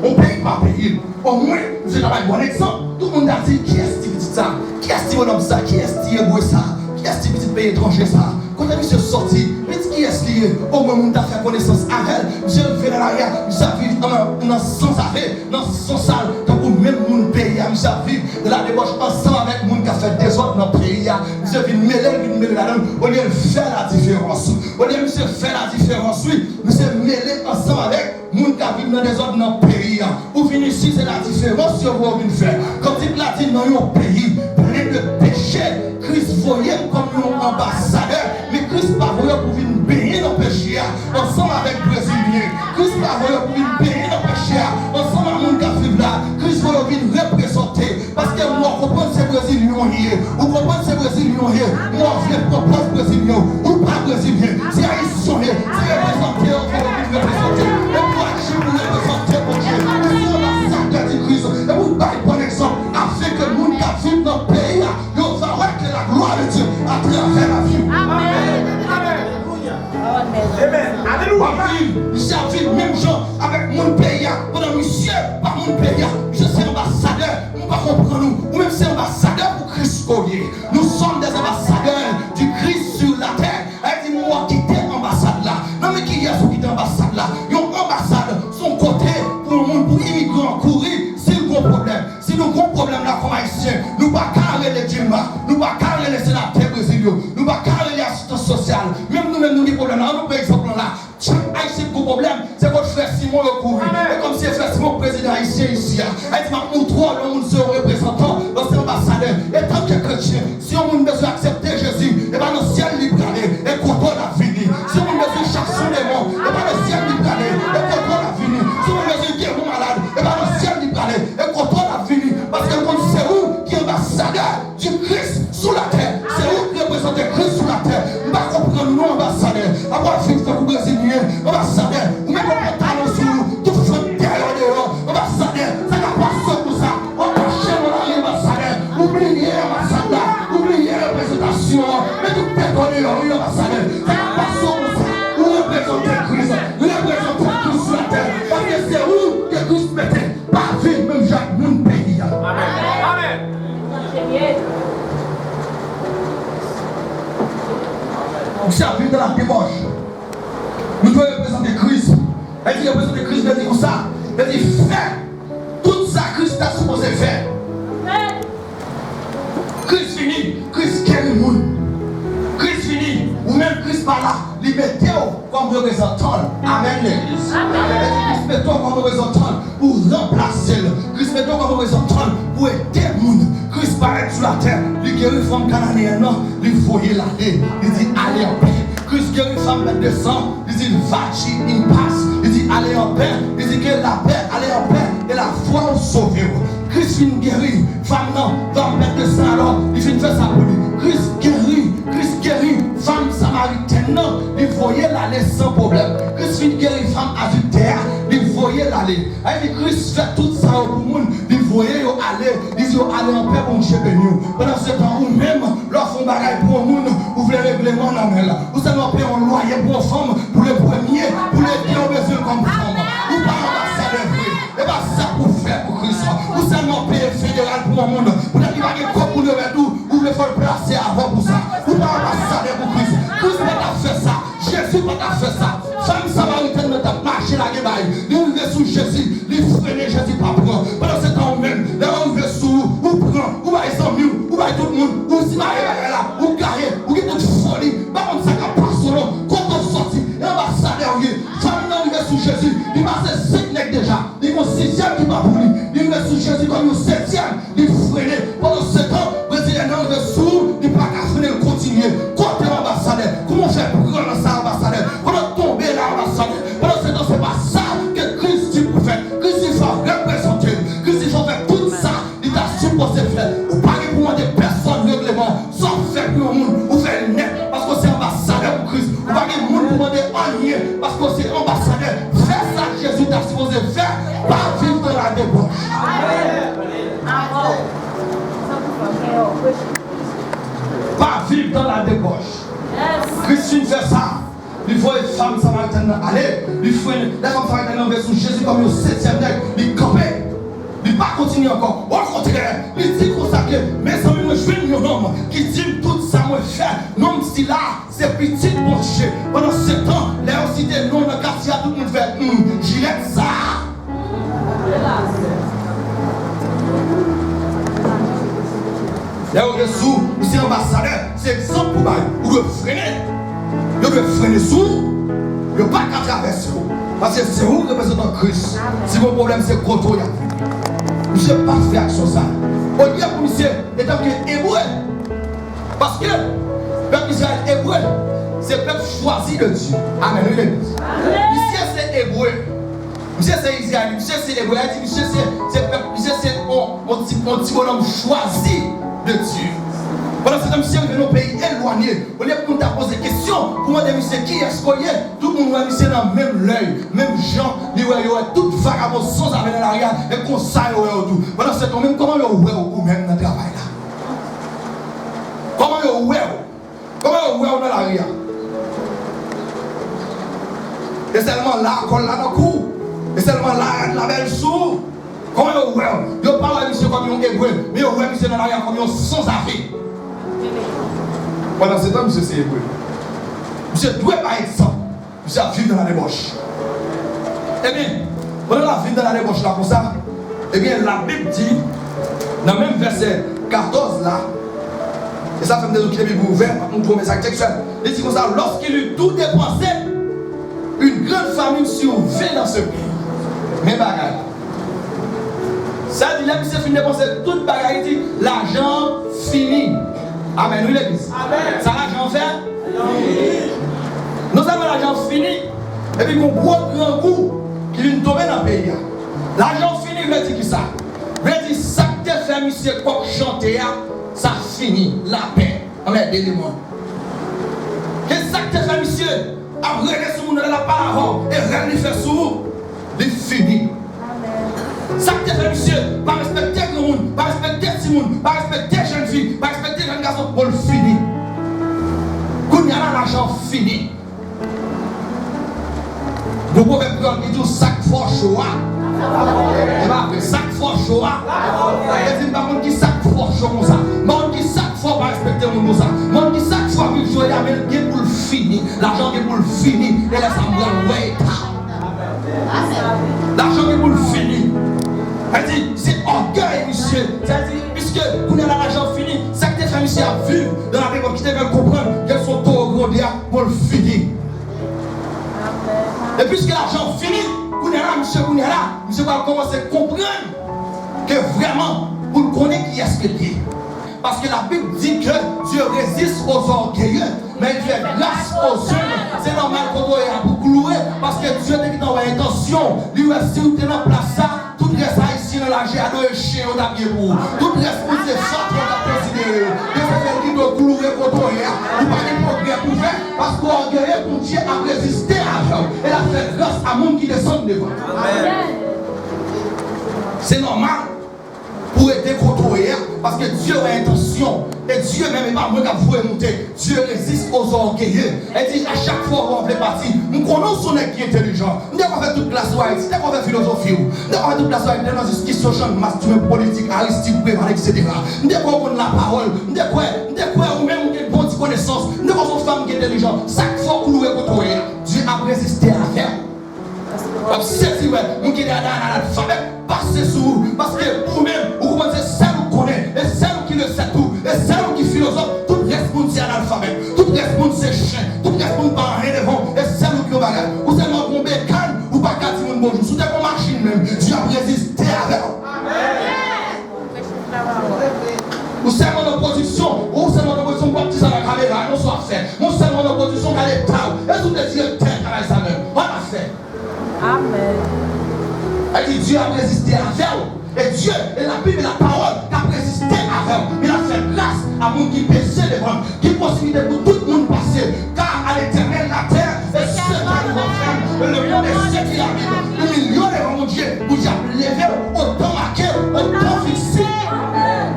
Yon peyi pa peyi l. Omwen, misye ta bay bon egzanp. Tout moun ta di, "Kiyès ti pitit sa? Kiyès ti bonòm sa? Kiyès ti egwe sa? Kiyès ti pitit peyi etranje sa?" Kote misye sòti? Pitit kiyès li ye? Omwen moun ta fè konesans avè l. Misye rive nan lari a, misye ap viv nan, nan sanzave, nan sansal, tankou menm moun peyi a. Misye ap viv nan ladebòch ansanm avèk moun k ap fè dezòd nan peyi a. Misye vin mele, l vin mele ladan l, olye l fè ladiferans. Olye misye fè ladiferans, wi, misye mele ansanm avèk moun k ap viv nan dezòd nan peyi a. Ou vin isi, se ladiferans yo voye w vin fè. Kantik la di, nan yon peyi plen de peche, Kris voye m kòm yon anbasadè. Men Kris pa voye w pou vin benyen nan peche a ansanm avèk Brezilyen. Kris pa voye w pou vin benyen nan peche a ansanm ak moun k ap viv la. Kris voye w vin reprezante. Paske m wè w konprann se Brezilyen w ye. Ou konprann se Brezilyen w ye. M wè w vle pran pòz Brezilyen w. Ou pa Brezilyen. Se Ayisyen w ye. Se reprezante w voye w vin reprezante. E pou aji pou reprezante Bondye. E pou anbasadè di Kris. E pou bay bon egzanp. Afin ke moun k ap viv nan peyi a, yo va wè ke la gloire de Dieu à travers la vie. Amèn. Amèn. Alelouya. W ap viv, misye ap viv menm jan avèk moun peyi a. Pandan misye pa moun peyi a, misye se anbasadè. M pa konprann ou. Ou menm se anbasadè pou Kris ke w ye. Nous sommes des ambassadeurs du Christ sur la terre. Sa vle di, m wè w kite anbasad la. Nan men kiyès ou kite anbasad la? Yon anbasad, se yon kote pou yon moun, pou imigran kouri si l gon pwoblèm. Si nou gon pwoblèm la kòm Ayisyen, nou pa ka rele Dilma, nou pa ka rele senatè Brezil yo, nou pa ka rele asistans sosyal. Menm nou menm nou gen pwoblèm la. Ann nou pran egzanp lan la. Chak Ayisyen ki gon pwoblèm, se kot frè Simon yo kouri. E kòmsi se frè Simon k prezidan ayisyen isi a. Sa vle di, m ap montre w lè yon moun se yon reprezantan, lè w se anbasadè. Etanke kretyen, si yon moun bezwen aksepte Jezi, e pa nan syèl li prale, e kote w l ap vini. Si yon moun bezwen chase yon demon, e pa nan syèl li prale, e kote w l ap vini. Si yon moun bezwen geri yon malad, e pa nan syèl li prale, e kote w l ap vini. Paske l konn se ou ki anbasadè du Christ sou latè. Se ou ki reprezante Kris sou latè. M pa konprann ou non, anbasadè. Apa w ap viv tankou Brezilyen, anbasadè. Ou mete yon pantalon sou ou, tout fòt dèyè w deyò, anbasadè. Sa k ap pase w konsa? W ap mache nan lari, anbasadè. Ou bliye anbasad la, ou bliye reprezantasyon an. Men tout tèt w deyò, wi, anbasadè. Sa k ap pase w konsa? Ou reprezante Kris, reprezante Kris sou latè. Paske se ou ke Kris mete. Pa viv menm jan ak moun peyi a. Amèn. Amèn. Misye ap viv nan ladebòch. Nou dwe reprezante Kris. Lè di reprezante Kris, vle di konsa. Vle di fè tout sa Kris ta sipoze fè. Kris vini, Kris geri moun. Kris vini, ou menm Kris pa la, li mete w kòm reprezantan l. Amèn, legliz. Amèn. Kris mete w kòm reprezantan l pou ranplase l. Kris mete w kòm reprezantan l pou ede moun. Kris parèt sou latè, li geri fanm kananeyèn nan, li voye l ale. Li di, "Ale anpè." Kris geri fanm pèt de san, li di, "Vade en paix." Li di, "Ale anpè." Li di, "Que la paix, ale anpè, e lafwa w sove w." Kris fin geri fanm nan, fanm pèt de san alò, li fin fè sa pou li. Kris geri, Kris geri fanm samaritèn nan, li voye l ale san pwoblèm. Kris fin geri fanm adiltè a, li voye l ale. Sa vle di Kris fè tout sa yo pou moun, li voye yo ale, li di yo ale anpè, Bondye beni w. Pandan se tan ou menm, lè w fè yon bagay pou yon moun, ou vle regleman nan men l. Ou sèlman peye yon lwaye pou yon fanm, pou le premye, pou le de ou bezwen l kòm fanm. Ou pa anbasadè vre. E pa sa pou w fè pou Kris. Ou sèlman peye federal pou yon moun, poutèt li pa gen kòb pou l remèt ou, ou vle fò l plase avè w pou sa. Ou pa anbasadè pou Kris. Kris pa t ap fè sa. Jezi pa t ap fè sa. Fanm samaritèn nan t ap mache lage bay. Li rive sou Jezi, li frennen, Jezi pa pran. Pandan se tan ou menm, lè yo rive sou ou, ou pran, ou bay zanmi w, ou bay tout moun, ou simaye bagay la, ou gaye, ou gen tout foli, m pa konn sa k ap pase w non, kote w soti, e anbasadè w ye. Fanm nan rive sou Jezi, li pase senk nèg deja, li gon sizyèm ki pa pou li, li rive sou Jezi kòm yon setyèm. Li frennen. Pandan se tan, Brezilyen nan rive sou ou, li pa ka frennen, l kontinye. Kote w anbasadè? Kòman w fè pran nan sa anbasadè? Pandan w tonbe la anbasadè? Pandan se tan, se pa sa ke Kris di pou w fè. Kris di fò w reprezante l. Kris di fò w fè tout sa li ta sipoze fè. Ou pa gen pou mande pèsonn regleman. Sa w fè pou yon moun, ou fè l nèt, paske w se anbasadè pou Kris. Ou pa gen moun pou mande anyen, paske w se anbasadè. Fè sa Jezi ta sipoze fè. Pa viv dans la debauche. Pa viv dans la débauche. Kris fin fè sa. Li voye fanm samaritèn nan ale. Li frennen. Lè fanm samaritèn nan rive sou Jezi kòm yon setyèm nèg, li kanpe. Li pa kontinye ankò. Okontrè, li di konsa ke, "Mezanmi, mwen jwenn yon nonm ki di m tout sa mwen fè. Nonm sila se pitit Bondye." Pandan se tan, lè yo site non nan katye a, tout moun fè, "Hmm, jilèt sa a." Lè yo gen sou, ou se anbasadè, se egzanp pou bay. Ou dwe frennen. Yo dwe frennen sou ou. Yo pa ka travèse w. Paske se ou ki reprezantan Kris. Si gon pwoblèm, se kote w y ap vini. Misye pa fè aksyon sa. Olye pou misye, etanke ebre, paske pèp Izrayèl ebre, se pèp chwazi de Dye. Amèn, wi, legliz. Misye se ebre. Misye se Izrayèl, misye se ebre, misye se, se pèp, misye se on, on ti, on ti bonòm chwazi de Dye. Pandan se tan, misye rive nan peyi elwanye. Olye pou moun ta poze kesyon, pou mande misye kiyès ke w ye, tout moun wè misye nan menm lèy, menm jan li wè yo wè tout vagabon sanzave nan lari a, e konsa yo wè yo tou. Pandan se tan, ou menm, kòman yo wè w ou menm nan travay la? Kòman yo wè w? Kòman yo wè w nan lari a? E sèlman la kòl la nan kou w? E sèlman la rad la bèl sou w? Kòman yo wè w? Yo pa wè misye kòm yon ebre, men yo wè misye nan lari a kòm yon sanzave. Pandan se tan, misye se ebre. Misye dwe bay egzanp. Misye ap viv nan la debòch. Ebyen, pandan l ap viv nan la debòch la konsa, ebyen, Labib di, nan menm vèsè katòz la, e sa fè m te di w kite Bib ou ouvè, m ap montre w mesaj tekstyèl. Li di konsa, "Lorsqu'il eut tout dépensé, une grande famine survint dans ce pays." Men bagay. Sa di, lè misye fin depanse tout bagay, li di, "Lajan an fini." Amèn, wi, legliz. Amèn. Sa lajan an fè? Non sèlman lajan an fini, epi gon gwo grangou ki vin tonbe nan peyi a. Lajan an fini vle di kisa? Vle di sa k te fè misye kòk chante a, sa fini. Lapè. Anmède lemonn. Ke sa k te fè misye ap rele sou moun nan, lè l ap pale avè w, e rèl li fè sou ou, li fini. Sa k te fè misye pa respekte granmoun, pa respekte timoun, pa respekte jèn fi, pa respekte jèn gason, bon, l fini. Kounye a la, lajan fini. Gon pwovèb kreyòl ki di w, "Sa k fè w cho a." E pa vre, sa k fè w cho a. E di, "M pa konn ki sa k fè w cho konsa. M pa konn ki sa k fè w pa respekte moun konsa. M pa konn ki sa k fè w ap viv jodi a, men l gen pou l fini. Lajan gen pou l fini. E lè sa, m pral wè eta." Lajan gen pou l fini. Sa di, se ògèy misye. Sa di, piske kounye a la lajan fini, sa k te fè misye ap viv nan la debòch ki te fè l konprann ke se yon towo gronde a, bon, l fini. E piske lajan fini, kounye a la, misye, kounye a la, misye pral kòmanse konprann ke vrèman, pou l konnen kiyès ke l ye. Paske Labib di ke Dieu résiste aux orgueilleux, mais il fait grâce aux humbles. Se nòmal kote w ye a pou kloure, paske Dye te gentan wè entansyon w. Li wè si w te nan plas sa, tout rès ayisyen nan Lajè a dwe chen yo t ap gen pou ou. Tout rès moun se sòt yo t ap konsidere yo. Dye se sèl ki dwe kloure kote w ye a. Ou pa gen pwogrè pou fè, paske ògeye Bondye ap reziste avè w. E l ap fè gras a moun ki desann devan. Amèn. Se nòmal pou rete kote w ye a, paske Dye wè entansyon w. E Dye menm, e pa mwen k ap voye moute. Dieu résiste aux orgueilleux. E di, a chak fwa w vle pati, m konnen w se yon nèg ki entèlijan. M te kwè w fè tout klas ou Ayiti, m te kwè w fè filozofi w. M te kwè w fè tout klas ou Ayiti, m te nan diskisyon Channmas, Toumen, politik, Aristide, Preval, etsetera. M te kwè w konn lapawòl. M te kwè, m te kwè ou menm ou gen bon ti konesans. M te kwè w se yon fanm ki entèlijan. Sa k fè w kloure kote w ye a? Dye ap reziste avè w. W ap sezi wè moun ki te analfabèt pase sou ou, paske ou menm, ou konprann se sèl ou konnen, e sèl ou ki resèt ou, e sèl ou ki filozòf, tout rès moun se analfabèt, tout rès moun se chen, tout rès moun pa anyen devan w, e sèl ou ki yon bagay. Ou sèlman gon bekàn, ou pa ka di moun bonjou. Si w te gon machin menm, Dye ap reziste avè w. Ou sèlman nan pozisyon, ou sèlman nan pozisyon pou w ap di sa nan kamera, non sa w ap fè. Ou sèlman nan pozisyon gade ta w. E si w te direktè travay sa menm, w ap fè. Amèn. Sa di Dye ap reziste avè w. E Dye, e Labib, e lapawòl k ap reziste avè w. Men l ap fè gras a moun ki bese devan l. Ki posiblite pou tout moun pase. Car à l'Éternel la terre et ce qu'elle renferme, et le monde et ce qu'il habite. Imilye w devan Bondye, Bondye ap leve w, otan make, otan fikse. Amèn.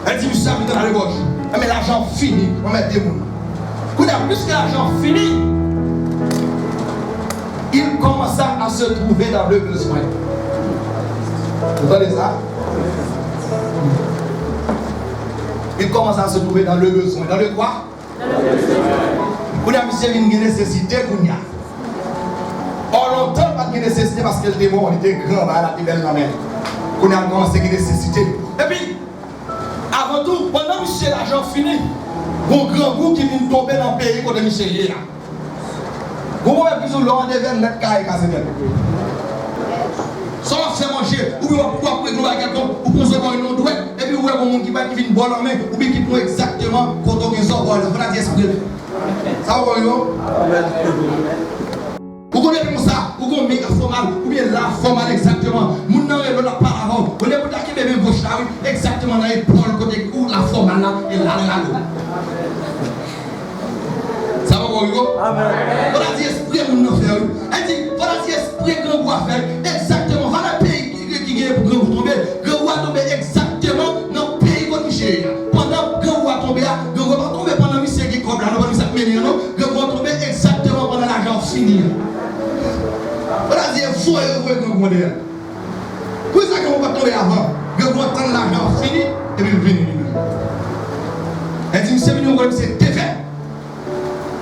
Èl di misye ap vin nan legòj. Enben lajan fini, anmède moun. Kounye a, piske lajan fini, il commença à se trouver dans le besoin. Vous entendez ça? Il commença à se trouver dans le besoin. Dans le quoi? Kounye a, misye vin gen nesesite kounye a. Ò, lontan l pa t gen nesesite paske l te bon, li te gran, bagay la te bèl nan men l. Kounye a, l kòmanse gen nesesite. Epi, avan tou, pandan misye lajan fini, gon grangou ki vin tonbe nan peyi kote misye ye a. Gon pwovèb ki di w lè w an devèn, mèt kay e kase tèt ou. Sa w ap fè manje, oubyen w ap, w ap regle yon bagay kèlkonk, ou pran zòrèy nan dwèt, epi ou wè gon moun ki bay, ki vin ba w lanmen, oubyen ki pran w egzakteman kote w gen zòrèy la. Fò w ta di espre. Sa w konprann yo? Ou konnen konsa, ou gon men k ap fè w mal, oubyen la ap fè w mal egzakteman. Moun nan rele w, l ap pale avè w. Olye pou w ta kenbe men goch la, wi, egzakteman nan epòl kote ou la fè w mal la, e la l rale w. Sa poko rive w? Amèn. Fò w ta di espre moun nan fè, wi. Èl di, fò w ta di espre grangou a fè, wi. Egzakteman. Valè peyi ki, ki genyen pou grangou tonbe. Grangou a tonbe egzakteman nan peyi kot misye ye a. Pandan grangou a tonbe a, grangou a pa tonbe pandan misye gen kòb la, non, pandan misye ap mennen an, non. Grangou a tonbe egzakteman pandan lajan an fini an. Fò w ta di e voye yo voye grangou an dèyè l. Poukisa grangou pa t tonbe avan? Grangou an tann lajan an fini, epi l vini li menm. Èl di misye vini yon kote misye te fè.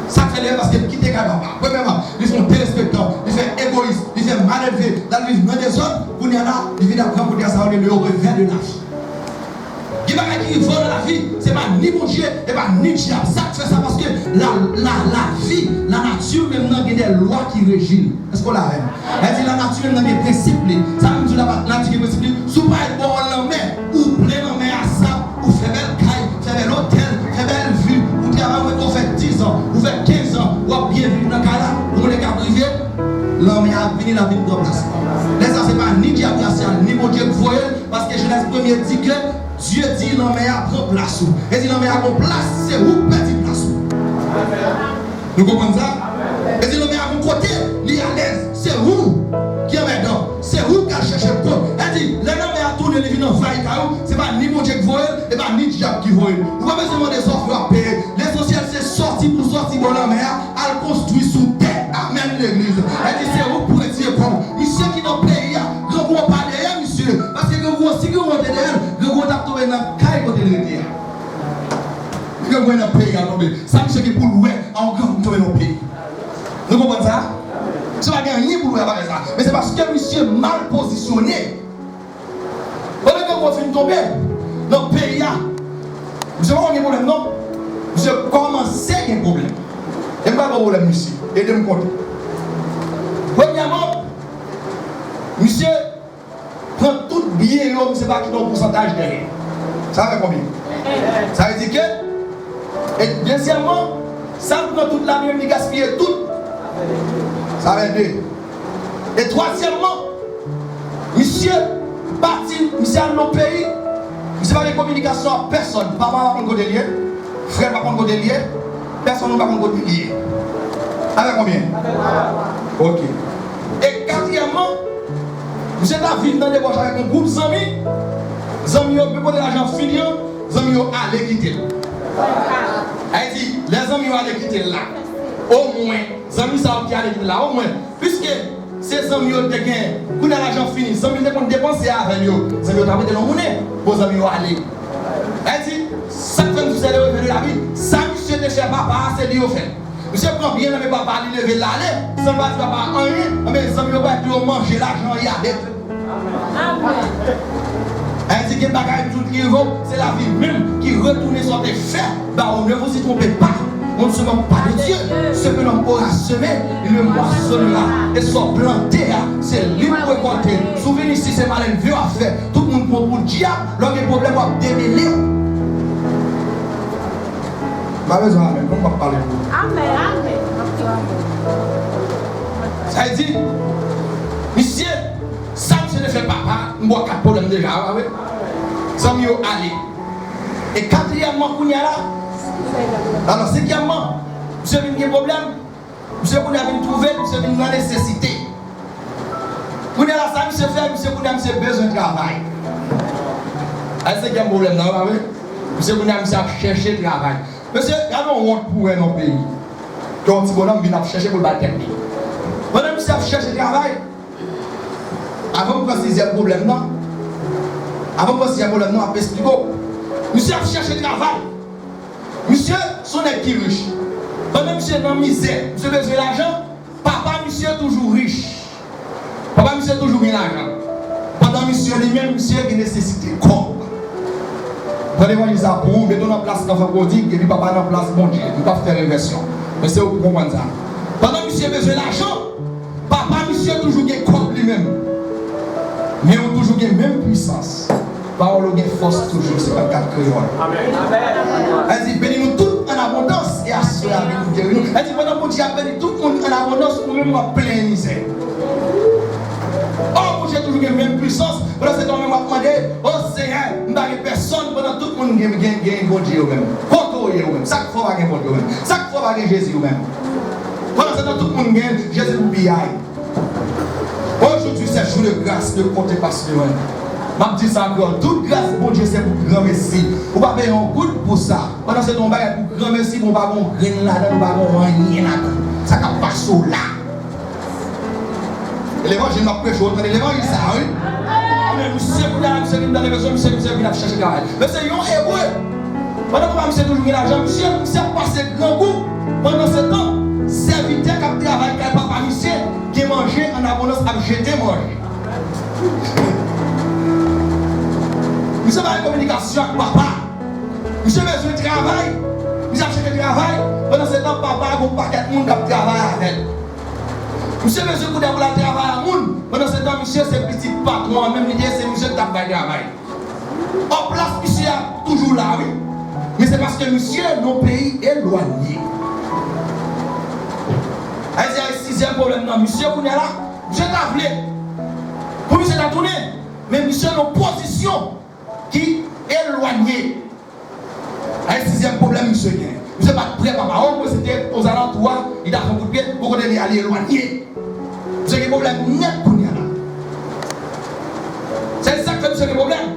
Sa k fè l erè? Paske l kite kay papa. Premyèman, li se yon derespektan, li fè egoyis, li fè malelve, l al viv nan dezòd, kounye a la, li vin ap pran kote a sa yo rele le revè de la vi. Gen bagay ki rive w nan lavi, se pa ni Bondye, e pa ni dyab. Sa k fè sa? Paske la, la, lavi, lanati menm nan gen de lwa ki reji l. Èske w la avè m? Èl di lanati menm nan gen prensip li. Sa vle di la, lanati gen prensip li. Si w parèt bò lanmè, ou plen lanmè a sab, ou fè bèl kay, fè bèl otèl, fè bèl vi, ou travay, ou mete w fè dizan, ou fè kenzan, w ap byen viv nan kay la, gon lè k ap rive, lanmè a ap vini, l ap vin pran plas ou. Lè sa, se pa ni dyab rasyal, ni Bondye k voye l, paske Jenèz premye di ke Dye di lanmè a pran plas ou. E di lanmè a gon plas, se ou k pèdi plas ou. Nou konprann sa? E di lanmè a gon kote, li alèz, se ou ki anmèdan, se ou k al chèche l kot. E di, lè lanmè a tounen, li vin anvayi kay ou, se pa ni Bondye k voye l, e pa ni dyab ki voye l. Ou pa bezwen mande sa w fè w ap peye. Lesansyèl se sòti pou sòti bò lanmè a, al konstwi sou tè. Amèn, legliz. E di, se ou k pou retire kò w. Misye ki nan peyi a, grangou an pa dèyè misye. Paske grangou an, si grangou an te dèyè l, grangou an t ap tonbe nan kay kote l rete a. Grangou an nan peyi a tonbe. Sa misye gen pou l wè a yon grangou k tonbe nan peyi? Nou konprann sa? Misye pa gen anyen pou l wè a bagay sa. Men se paske misye mal pozisyone. Pandan grangou an fin tonbe nan peyi a, misye pa konn gen pwoblèm non. Misye kòmanse gen pwoblèm. E m pral ba w pwoblèm misye. Ede m konte. Premyèman, misye pran tout Ye yo, misye pa kite yon pousantaj dèyè. Sa fè konbyen? Sa vle di ke, e dezyèmman, sa l pran tout lavi, li gaspiye tout. Sa fè de. E twazyèmman, misye pati, misye al nan peyi, misye pa gen kominikasyon ak pèsòn. Papa pa konn kote l ye, frè l pa konn kote l ye, pèsòn moun pa konn kote l ye. Avè konbyen? Ok. E katriyèmman, misye ta viv nan debòch avèk yon gwoup zanmi. Zanmi yo, men kote lajan fini an, zanmi yo ale kite l. Sa vle di, lè zanmi yo ale kite l la, omwen, zanmi sa yo ki ale kite l la, omwen, piske se zanmi yo l te gen, kounye a lajan fini, zanmi l te konn depanse avè l yo, zanmi yo ta prete l yon monnen pou zanmi yo ale. Sa vle di, sa k fè m di w se le revenu de la vie, sa misye te fè papa a, se li yo fè l. Misye pran byen nan men papa a, li leve l ale, san l pa di papa a anyen, anben zanmi yo pral di yo manje lajan an, y ale. Sa vle di, gen bagay tout ki rive w, se lavi menm ki retounen sa w te fè ba ou. Ne vous y trompez pas, on ne se moque pas de Dieu. Ce que l'homme aura semé, il le moissonnera. E sa w plante a, se li pou rekòlte. Si w vin isi, se malelve w ap fè. Tout moun pran w pou dyab, lè w gen pwoblèm, w ap demele w. M pa bezwen amèn, non, m p ap pale pou ou. Amèn. Amèn. Sa vle di, misye, sa misye te fè papa, m bò kat pwoblèm deja, pa vre? Zanmi yo ale. E katriyèmman, kounye a la, alò, senkyèmman, misye vin gen pwoblèm. Misye kounye a vin twouve l, misye vin nan nesesite. Kounye a la, sa misye fè, misye kounye a, misye bezwen travay. Sa se senkyèm pwoblèm nan, pa vre? Misye kounye a, misye ap chèche travay. Mesye, gade yon wont pou wè nan peyi. Ke yon ti bonòm vin ap chèche pou l bay tèt li. Pandan misye ap chèche travay, avan m pran sizyèm pwoblèm nan, avan m pran sizyèm pwoblèm nan, m ap esplike w. Misye ap chèche travay. Misye se yon nèg ki rich. Pandan misye nan mizè, misye bezwen lajan, papa misye toujou rich. Papa misye toujou gen lajan. Pandan misye li menm, misye gen nesesite kòb. Pran levanjil sa pou ou, mete w nan plas anfan pwodig, epi papa nan plas Bondye. M p ap fè revèsyon. Men se ou ki konprann sa. Pandan misye bezwen lajan, papa misye toujou gen kòb li menm. Men ou toujou gen menm pwisans. Pawòl ou gen fòs toujou, se pa kat kreyòl. Amèn. Èl di, beni nou tout an abondans, e aswè a vin geri nou. Èl di, pandan Bondye ap beni tout moun an abondans, ou menm w ap plenyen mizè. O, Bondye toujou gen menm pwisans, pandan se tan w menm w ap mande, o Senyè, m pa gen pèsòn, pandan tout moun gen, gen, gen Bondye yo menm. Kote w ye ou menm? Sa k fè w pa gen Bondye ou menm? Sa k fè w pa gen Jezi ou menm? Pandan se tan tout moun gen Jezi pou piyay. Aujourd'hui, c'est jour de grâce, ne comptez pas sur rien. M ap di sa ankò, tout gras Bondye se pou granmesi. Ou pa peye yon goud pou sa. Pandan se tan yon bagay pou granmesi, bon, ou pa gen yon grenn ladan, ou pa gen yon anyen ladan. Sa k ap pase w la. E levanjil m ap preche, ou tande levanjil sa, wi. Amèn. Misye, kounye a, misye vin nan levanjil, misye, misye vin ap chèche travay. Men se yon ebre. Pandan papa misye toujou gen lajan, misye, misye ap pase grangou. Pandan se tan, sèvitè k ap travay kay papa misye gen manje an abondans, ap jete manje. Misye pa gen kominikasyon ak papa. Misye bezwen travay. Misye ap chèche travay. Pandan se tan, papa a gon pakèt moun k ap travay avè l. Misye bezwen koudè pou l al travay a moun. Pandan se tan, misye se pitit patwon an menm, li te, se misye ki t ap bay travay. Ò, plas misye a toujou la, wi. Men se paske misye nan yon peyi elwanye. Sa vle di, sizyèm pwoblèm nan, misye kounye a la, misye ta vle pou misye ta tounen, men misye nan pozisyon ki elwanye. Sa se sizyèm pwoblèm misye gen. Misye pa t prè papa. Omwen se te ozalantou a, li ta fè yon kout pye, bò kote li a, li elwanye. Misye gen pwoblèm nèt kounye a la. Se sa k fè misye gen pwoblèm.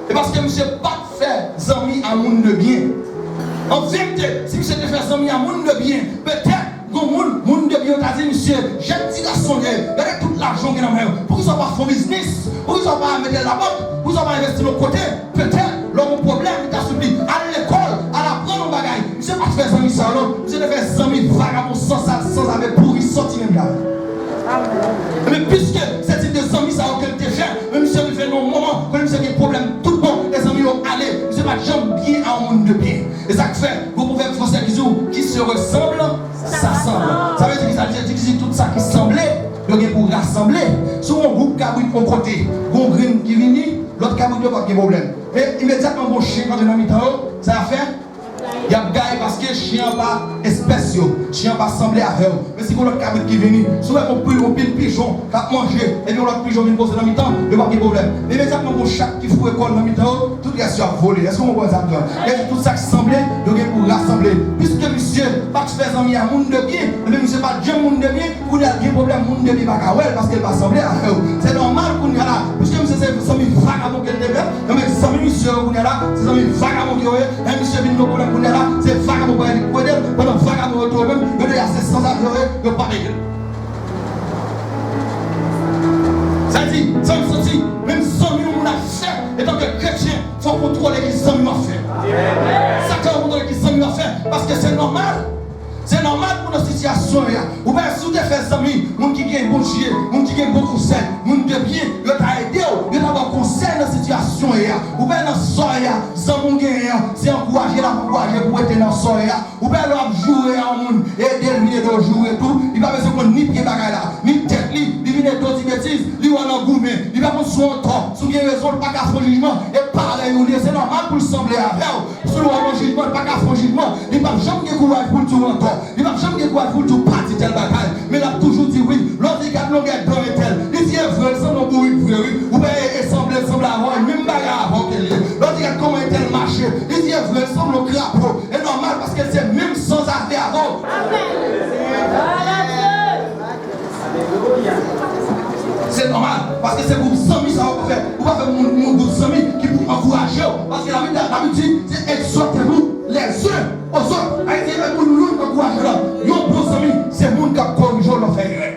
E paske misye pa t fè zanmi a moun de byen. An verite, si misye te fè zanmi a moun de byen, petèt, gon moun, moun de byen yo ta di misye, jèn ti gason w ye, gade tout lajan w gen nan men w, poukisa w pa fè yon biznis? Poukisa w pa mete l labank? Poukisa w pa envesti l yon kote? Petèt, lè w gon pwoblèm, li ta swiv li. Al lekòl, al aprann yon bagay. Misye pa t fè zanmi sa yo, non. Misye te fè zanmi vagabon, sansal, sanzave, pouri, sòti menm jan. Men piske se tip de zanmi sa yo ke l te fè, men misye rive nan yon moman kote misye gen pwoblèm tout bon, e zanmi yo ale, misye pa t janm byen a yon moun de byen. E sa k fè, gon pwovèb fransè ki di w, qui se ressemble, s'assemble. Sa vle di ki sa? Li di, di tout sa ki sanble, yo gen pou rasanble. Si w yon gwoup kabrit yon kote, gon grenn ki vini, yo p ap gen pwoblèm. Men imedyatman gon chen k antre nan mitan yo, sa y ap fè? Y ap gaye paske chen an pa espès yo. Chen an pa sanble avè w. Men si gon lòt kabrit ki vini, si w wè gon pi-, gon pil pijon k ap manje, epi yon lòt pijon vin poze nan mitan, yo p ap gen pwoblèm. Men imedyatman gon chat ki foure kò l nan mitan yo, tout rès yo ap vole. Èske w konprann sa m di w la? Sa vle di tout sa k sanble, yo gen pou rasanble. Piske misye pa t fè zanmi a moun de byen, ebyen misye pa t janm moun de byen, kounye a l gen pwoblèm, moun de byen pa ka wè l paske l pa sanble avè w. Se nòmal kounye a la, piske misye se zanmi vagabon ke l te fè, ebyen zanmi misye yo kounye a la, se zanmi vagabon ke yo ye, lè misye vin nan pwoblèm kounye a la, se vagabon pral ede l, pandan vagabon yo tou yo menm, yo deja se sanzave yo ye, yo p ap ede l. Sa di, sa m santi, menm zanmi yon moun ap fè, etanke kretyen, fò w kontwole ki zanmi w ap fè. Sa fè w kontwole ki zanmi w ap fè, paske se nòmal. Se nòmal pou nan sitiyasyon yo a. Ou pa si w te fè zanmi, moun ki gen Bondye, moun ki gen bon konsèy, moun de byen, yo ta ede w, yo ta ba w konsèy nan sitiyasyon yo a. Ou pa nan sa yo a, zanmi w genyen an, se ankouraje l ap ankouraje pou w rete nan sa yo a. Ou pa lè w ap joure a yon moun, ede l vin ede w joure tou, li pa bezwen konn ni pye bagay la, ni tèt li, li vin ede w di betiz, li wè w nan goumen, li pa konn si w antò, si w gen rezon, li pa ka fè w jijman, e parèy ou li ye, se nòmal pou l sanble avè w. Si l wè w nan jijman, li pa ka fè w jijman, li p ap janm gen kouraj pou l di w antò, li p ap janm gen kouraj pou l di w pa di tèl bagay, men l ap toujou di wi. Lè w di gad longè dan entèl, li di e vre, li sanble yon bourik vre wi. Ou pa e, e sanble, l sanble avè w, e menm bagay avè w ke l ye. Lè w di gad kòman entèl mache, li di e vre, l sanble yon krapo. E nòmal paske l se menm sanzave avè w. Se nòmal, paske se gwoup zanmi sa yo pou fè. Ou pa fè moun, moun gwoup zanmi ki pou ankouraje w. Paske Labib, Labib di, se exhortez-vous les uns aux autres. Sa vle di, e pou nou youn ankouraje lòt. Yon bon zanmi, se moun k ap korije w lè w fè erè.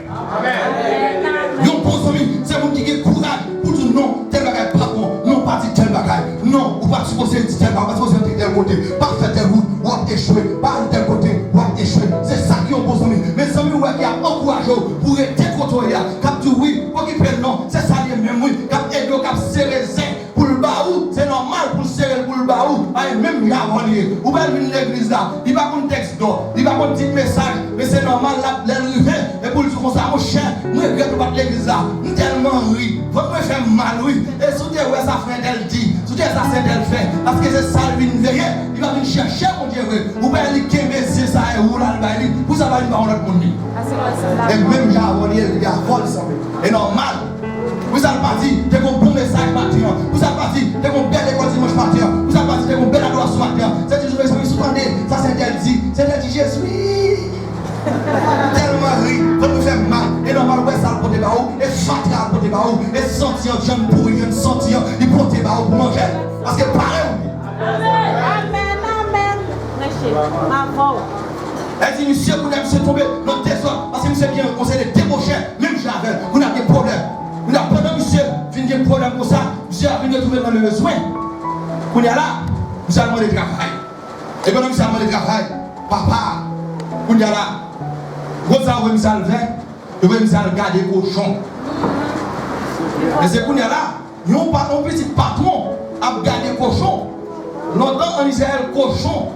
Yon bon zanmi, se moun ki gen kouraj pou di w non, tèl bagay pa bon, non, pa di tèl bagay, non, ou pa t sipoze di tèl bagay, ou pa t sipoze antre tèl kote, pa fè tèl wout, w ap echwe, pa al tèl kote, w ap echwe. Se sa ki yon bon zanmi. Men zanmi w wè ki ap ankouraje w pou w rete kote w ye a, k ap di w wi, okipe l non, se sa l ye menm wi, k ap ede w, k ap sere zen pou l ba ou, se nòmal pou l sere l pou l ba ou, a e menm jan avè w li ye. Ou wè l vin legliz la, li pa konn tèks dò, li pa konn tit mesaj, men se nòmal l ap lè l rive, epi l di w konsa, monchè, m regrèt ou pa t legliz la, m tèlman ri, vant mwen fè m mal wi, e si w te wè sa frè entèl di, si w te wè sa sè entèl fè, paske se sa l vin veye, li pa vin chèche Bondye vre, ou wè li kenbe zen sa e ou la l bay li, pou sa pa vin ba yon lòt moun li. E menm jan avè w li ye, li avè w l sanble. E nòmal. Poukisa l pa di, te gon bon mesaj maten an? Poukisa l pa di, te gon bèl lekòl dimanch maten an? Poukisa l pa di, te gon bèl adorasyon maten an? Se toujou, mezanmi, si w tande, sa sè entèl di, sè entèl di Jezi. Tèlman ri, vant mwen fè m mal. E nòmal, ou wè sa l pote ba ou, e fatra l pote ba ou, e santi an, vyann pouri, vyann santi an, li pote ba ou pou manje. Paske pare ou ye. Amèn, amèn. Preche. M avè w. E di misye, kounye a misye tonbe nan dezòd, paske misye gen yon seri de debochè, menm jan avè l, kounye a gen pwoblèm. Kounye a, pandan misye fin gen pwoblèm konsa, misye ap vin retwouve l nan bezwen. Kounye a la, misye al mande travay. E pandan misye al mande travay, papa, kounye a la, gwo sa yo voye misye al fè, yo voye misye al gade kochon. E se kounye a la, yon pa, yon pitit patwon ap gade kochon. Lontan ann Izrayèl, kochon,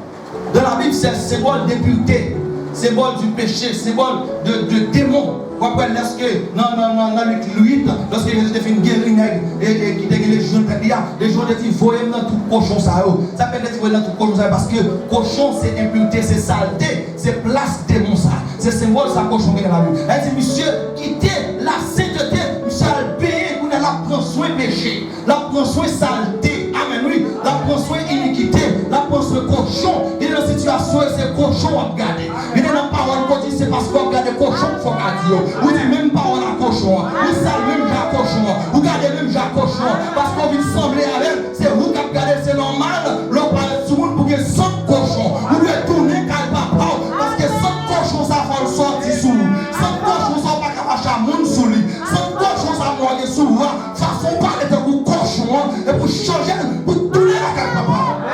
dans la Bible, c'est symbole d'impureté, symbole du péché, symbole de, de démon. W ap wè lèske nan, nan, nan, nan Lik uit, lèske Jezi te fin geri nèg e, e ki te gen lejyon tèt li a, lejyon te di, voye m nan twou kochon sa yo. Sa fè te di voye l nan twou kochon sa yo, paske kochon se enpirte, se salte, se plas demon sa. Se senbòl sa kochon gen nan Labib. Sa vle di misye kite lasentete, misye al benyen, kounye a l ap pran swen peche. L ap pran swen salte. Amèn, wi. L ap pran swen inikite. L ap pran swen kochon. Gen nan sitiyasyon yo, se kochon w ap gade. Gen nan pawòl kote se paske w ap gade kochon k fè w ka di yo. Ou di menm pawòl a kochon an. Ou sal menm jan a kochon an. Ou gade menm jan a kochon an. Paske w vin sanble avè l. Se ou k ap gade l. Se nòmal lè w parèt sou moun pou gen sant kochon. Ou dwe tounen kay papa w. Paske sant kochon sa fò l sòti sou ou. Sant kochon sa w pa ka fache a moun sou li. Sant kochon sa mòde sou ou a. Fason w pale tankou kochon an, epi w chanje l pou tounen lakay papa w.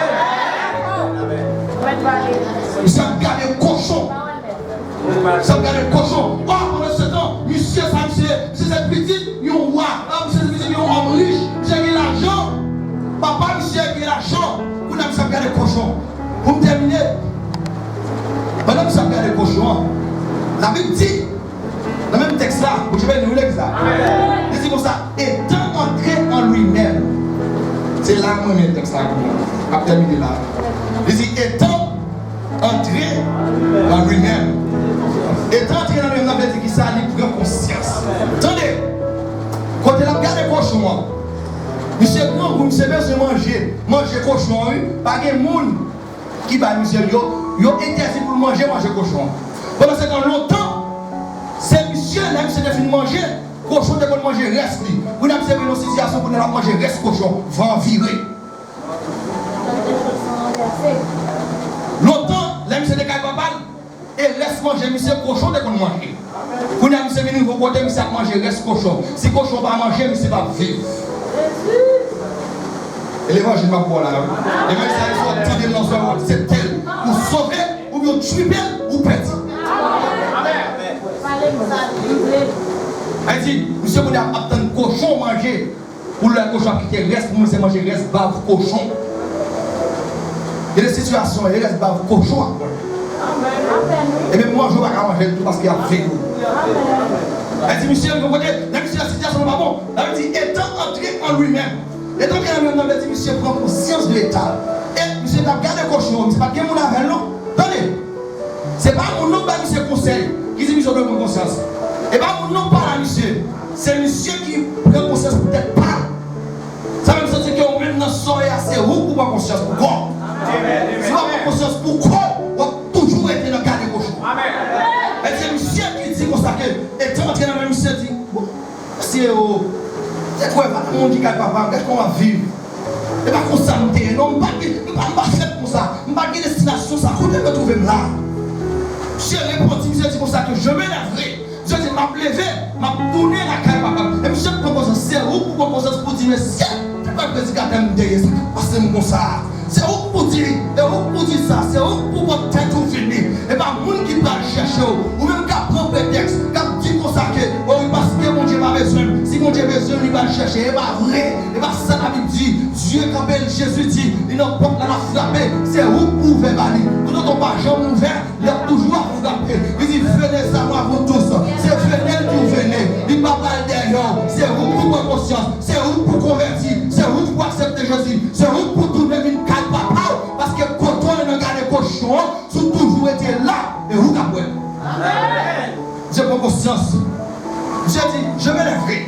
Misye ap gade kochon. Misye ap gade kochon. Ò, pandan se tan, misye sa, misye, misye se pitit yon wa. Ò, misye se pitit yon òm rich. Misye gen lajan. Papa misye gen lajan. Kounye a misye ap gade kochon. Pou m tèmine, pandan misye ap gade kochon an, Labib di, nan menm tèks la, Bondye beni wi legliz la. Li di konsa, étant entré en lui-même, Se la mwen men tèks la pou mwen. M ap tèmine la. Li di, étant entré en lui-même. Étant entré en lui-même, nan vle di ki sa? Li pran konsyans. Tande! Kote l ap gade kochon an. Misye grangou, misye bezwen manje. Manje kochon an, wi. Pa gen moun ki bay misye l, yo, yo entèdi pou l manje, manje kochon an. Pandan se tan, lontan, se misye, lè misye te fin manje, kochon te konn manje rès li. Kounye a misye vin nan sitiyasyon kounye a l ap manje rès kochon, van an vire. Lontan, lè misye te kay papa l, e rès manje misye, kochon te konn manje. Kounye a misye vin rive yon kote, misye ap manje rès kochon. Si kochon pa manje, misye p ap viv. E levanjil m ap ba w la, wi. Levanjil sa, fò w tande l nan zòrèy w, se tèl ou sove, oubyen w twipe l, ou pèdi. Sa di, misye kounye a ap tann kochon manje. Pou lè kochon ap kite rès pou moun, se manje rès bav kochon. Gen de sitiyasyon, e rès bav kochon ap manje. E menm manje, ou pa ka manje l tou paske y ap veye w. Sa di, misye rive yon kote, lè misye nan sitiyasyon pa bon, sa vle di, étant entré en lui-même. Étant entré en lui-même, sa vle di, misye pran konsyans de eta l. E misye t ap gade kochon an, misye pa t gen moun avè l, non. Tande! Se pa moun non k bay misye konsèy, ki di misye dwe pran konsyans. E pa moun non k pale a misye. Se misye ki pran konsyans pou tèt pa l. Sa menm santi ke ou menm nan sa w ye a, se ou k pou pran konsyans pou kò w. Si w pa pran konsyans pou kò w, w ap toujou rete nan gade kochon. E se misye ki di konsa ke, étant entré en lui-même, misye di, bon, mesye o, te kwè pa nan moun ki kay papa m, gad kòman m ap viv. E pa konsa m te ye, non, m pa gen, m pa, m pa fèt konsa, m pa gen destinasyon sa, kote m twouve m la? Misye repanti, misye di konsa ke je me lèverai. Misye di, m ap leve, m ap tounen lakay papa m. E misye pran konsyans, se ou pou pran konsyans pou di, mesye, se pa predikatè m te ye, sa k ap pase m konsa? Se ou k pou di, e ou k pou di sa, se ou k pou pot tèt ou vini. E pa moun ki pral chèche w. Ou menm k ap pran pretèks, k ap di konsa ke, o wi, paske Bondye pa bezwen m. Si Bondye bezwen m, li pral chèche. E pa vre. E pa sa Labib di. Dye kanpe l, Jezi di, li nan pòt la, l ap frape. Se ou k pou ouvè ba li. Kote w pa janm ouvè, l ap toujou ap frape. Li di, venez à moi, vous tous. Se vene l di w vene. Li pa pral dèyè w. Se ou k pou pran konsyans. Se ou k pou konvèti. Se ou k pou aksepte Jezi. Se ou k pou tounen vin kay papa w. Paske kote w nan gade kochon an, si w toujou rete la, e ou k ap wè l. Misye pran konsyans. Misye di, je me lèverai.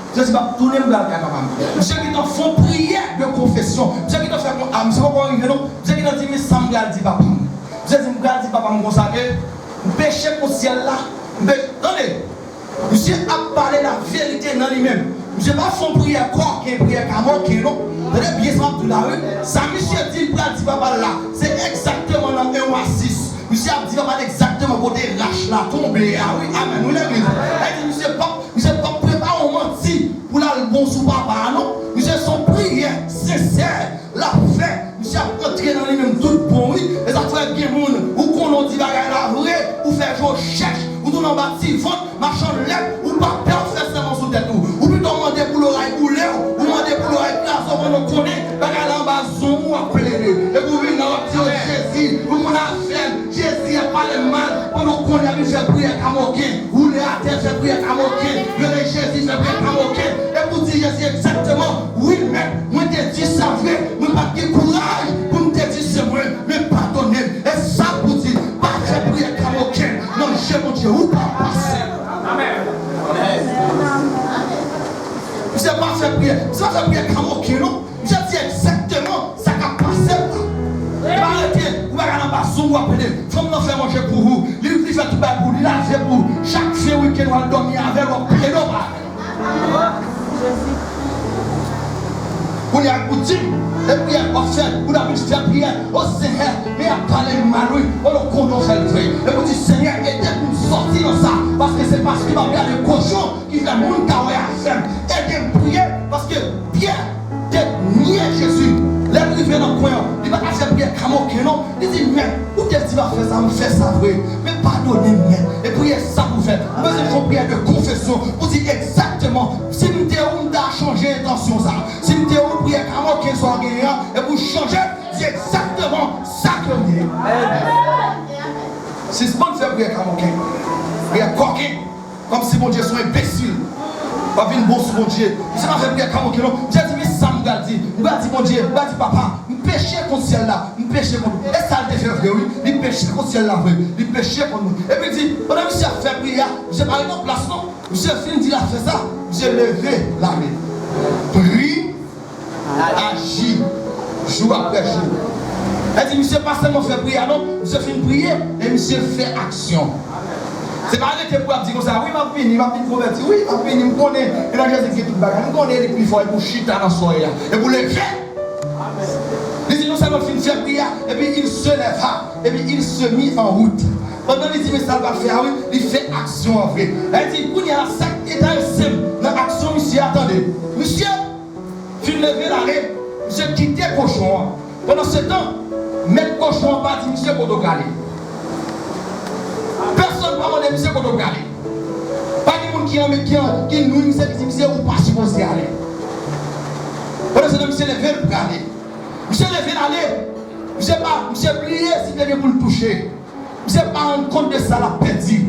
Misye di, m ap tounen, m pral kay papa m. Misye gentan fè yon priyè de konfesyon. Misye gentan fè kon, a, misye poko rive non. Misye gentan di, men sa m pral di papa m. Misye di, m pral di papa m konsa ke m peche kont syèl la. M pe-, tande, misye ap pale laverite nan li menm. Misye pa fè yon priyè kòken, priyè kamoken non. Tande byen sa m ap di w la, wi. Sa misye di l pral di papa l la, se egzakteman nan en wa sis. Misye ap di papa l egzakteman kote rach la tonbe a, wi. Amèn, wi, legliz. Sa vle di misye p ap, misye p ap prepare yon manti pou l al bon sou papa a, non. Misye se yon priyè sensè l ap fè. Misye ap antre nan li menm tout bon, wi. E sa k fè gen moun, ou konnen w di bagay la vre, ou fè je w chèch, ou tounen anba ti vant, machann lèp, ou pa pè w fè sèman sou tèt ou. Ou pito mande pou loray boule w, ou mande pou loray kraze w, pandan w konnen bagay la anba zong ou w ap plede. Epi w vin la w ap di, o Jezi, ou konn afè m, Jezi ap pale m mal, pandan w konnen w ap vin fè priyè kamoken, woule atè, fè priyè kamoken, rele Jezi, fè priyè kamoken, epi w di Jezi egzakteman, wi, Mèt, mwen te di sa vre, mwen pa t gen kouraj pou m te di se mwen, men padone m. E sa pou di, pa fè priyè kamoken nan je Bondye, ou p ap pase. Amèn. Misye pa fè priyè, misye pa fè priyè kamoken, non. Misye di egzakteman sa k ap pase w la. E pa rete, ou pa ka nan bason, w ap plede. Fanm nan fè manje pou ou, li, li fè tout bagay pou ou, li lave pou ou. Chak fen wikenn, w al dòmi avè l, w ap plede, w pa. Kounye a pou di m, e priyè w ap fè, ou ta vin fè priyè, o Senyè, men y ap pale m mal, wi. O, nou konnen w fè l vre. E pou di, Senyè, ede pou m sòti nan sa, paske se paske m ap gade kochon ki fè moun ka wè afè m. Ede m priye, paske Pyè te nye Jezi. Lè l rive nan kwen an, li pa t ap fè priyè kamoken non. Li di, Mèt, ou te di m ap fè sa, m fè sa vre. Men padone m, Mèt. E priyè sa pou fè. Ou bezwen fè yon priyè de konfesyon pou di egzakteman, si m te ou, m ta chanje entansyon sa. Si m te ou, priyè kamoken sa w genyen an, epi w chanje, di egzakteman sa ke w ye. Sispann fè priyè kamoken. Priyè kòken. Kòmsi Bondye se yon enbesil. W ap vin bon sou Bondye. Misye pa fè priyè kamoken non. Misye di, men sa m pral di, m pral di Bondye, m pral di Papa, m peche kont syèl la, m peche kont ou. E sa l te fè vre, wi. Li peche kont syèl la vre. Li peche kont nou. Epi l di, pandan misye ap fè priyè a, misye pa ret nan plas, non. Misye fin di l ap fè sa, misye leve l ale. Pri, aji, jou apre jou. Sa di, misye pa sèlman fè priyè, non. Misye fin priye, e misye fè aksyon. Se pa rete pou ap di konsa, wi, m ap vini, m ap vin konvèti, wi, m ap vini, m konnen, e nan Jezi gen tout bagay, m konnen li pi fò, e pou chita nan sòy la, e pou leve. Li di, non sèlman l fin fè priyè, epi il se leva, epi il se mit en route. Pandan li di, men sa l pral fè a, wi, li fè aksyon an vre. Sa di, kounye a, sa k enterese m nan aksyon misye a, tande. Misye fin leve l ale, misye kite kochon an. Pandansetan, mèt kochon an pa di misye kote w prale. Pèsonn pa mande misye kote w prale. Pa gen moun ki anme-, ki an-, ki nwi misye, ki di misye ou pa sipoze ale. Pandansetan, misye leve l prale. Misye leve l ale. Misye pa, misye bliye si te gen pou l touche. Misye pa rann kont de sa l ap pèdi.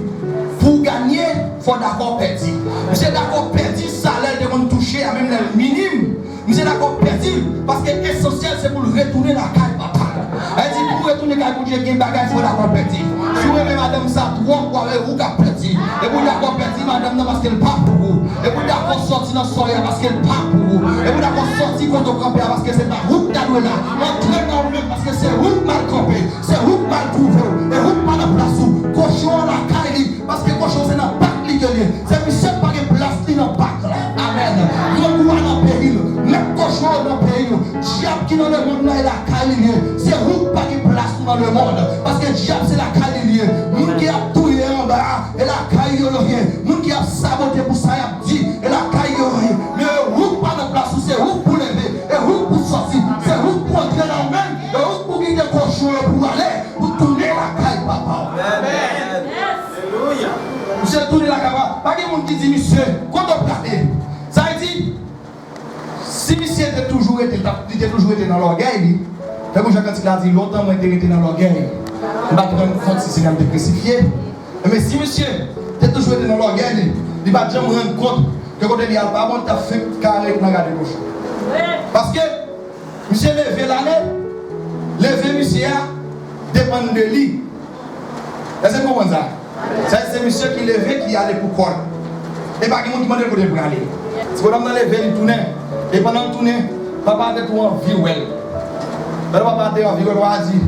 Pou w ganye, fò w dakò pèdi. Misye dakò pèdi salè l te konn touche a, menm lè l minim. Misye dakò pèdi l, paske esansyèl se pou l retounen lakay papa l. Sa di, pou w retounen kay Bondye, gen bagay fò w dakò pèdi. Si w renmen madanm sa twòp, w a wè ou k ap pèdi. E pou w dakò pèdi madanm nan paske l pa pou ou. E pou w dakò sòti nan sòy la paske l pa pou ou. E pou w dakò sòti kote w kanpe a paske se pa ou k ta dwe la. Antre nan ou menm paske se ou k mal kanpe. Se ou k mal twouve w, e ou k pa nan plas ou. Kochon an lakay li, paske kochon se nan pak li ke l ye. Se misye k pa gen plas li nan pak la. Amèn. Grangou a nan peyi l, mèt kochon yo nan peyi l. Dyab ki nan lemonn nan e lakay li l ye. Se ou k pa gen plas ou nan lemonn, paske dyab se lakay li l ye. Moun ki ap touye anba a, e lakay yo yo ye. Moun ki ap sabote pou sa y ap di, e lakay yo yo ye. Men ou k pa nan plas ou, se ou k pou leve, e ou k pou sòti, se ou k pou antre nan ou menm, e ou k pou kite kochon yo pou ale. Pou tounen lakay papa w. Amèn. Alelouya. Misye tounen lakay papa. Pa gen moun ki di misye, kote w prale? Sa vle di, si misye te toujou rete, li te toujou rete nan lògèy li, tankou jan kantik la di, lontan mwen te rete nan lògèy, m pa t rann kont si Senyè m te krisifye. Men si misye te toujou rete nan lògèy li, li pa t janm rann kont ke kote li al pa bon, li t ap fenk ka ret nan gade kochon. Paske Misye leve l ale, leve misye a depann de li. Èske n konprann sa? Sa se misye ki leve, ki ale pou kò l. E pa gen moun ki mande l kote l prale. Ti bonòm nan leve, li tounen. E pandan l tounen, papa a te tou anvi wè l. Pandan papa a te anvi wè l, papa a di,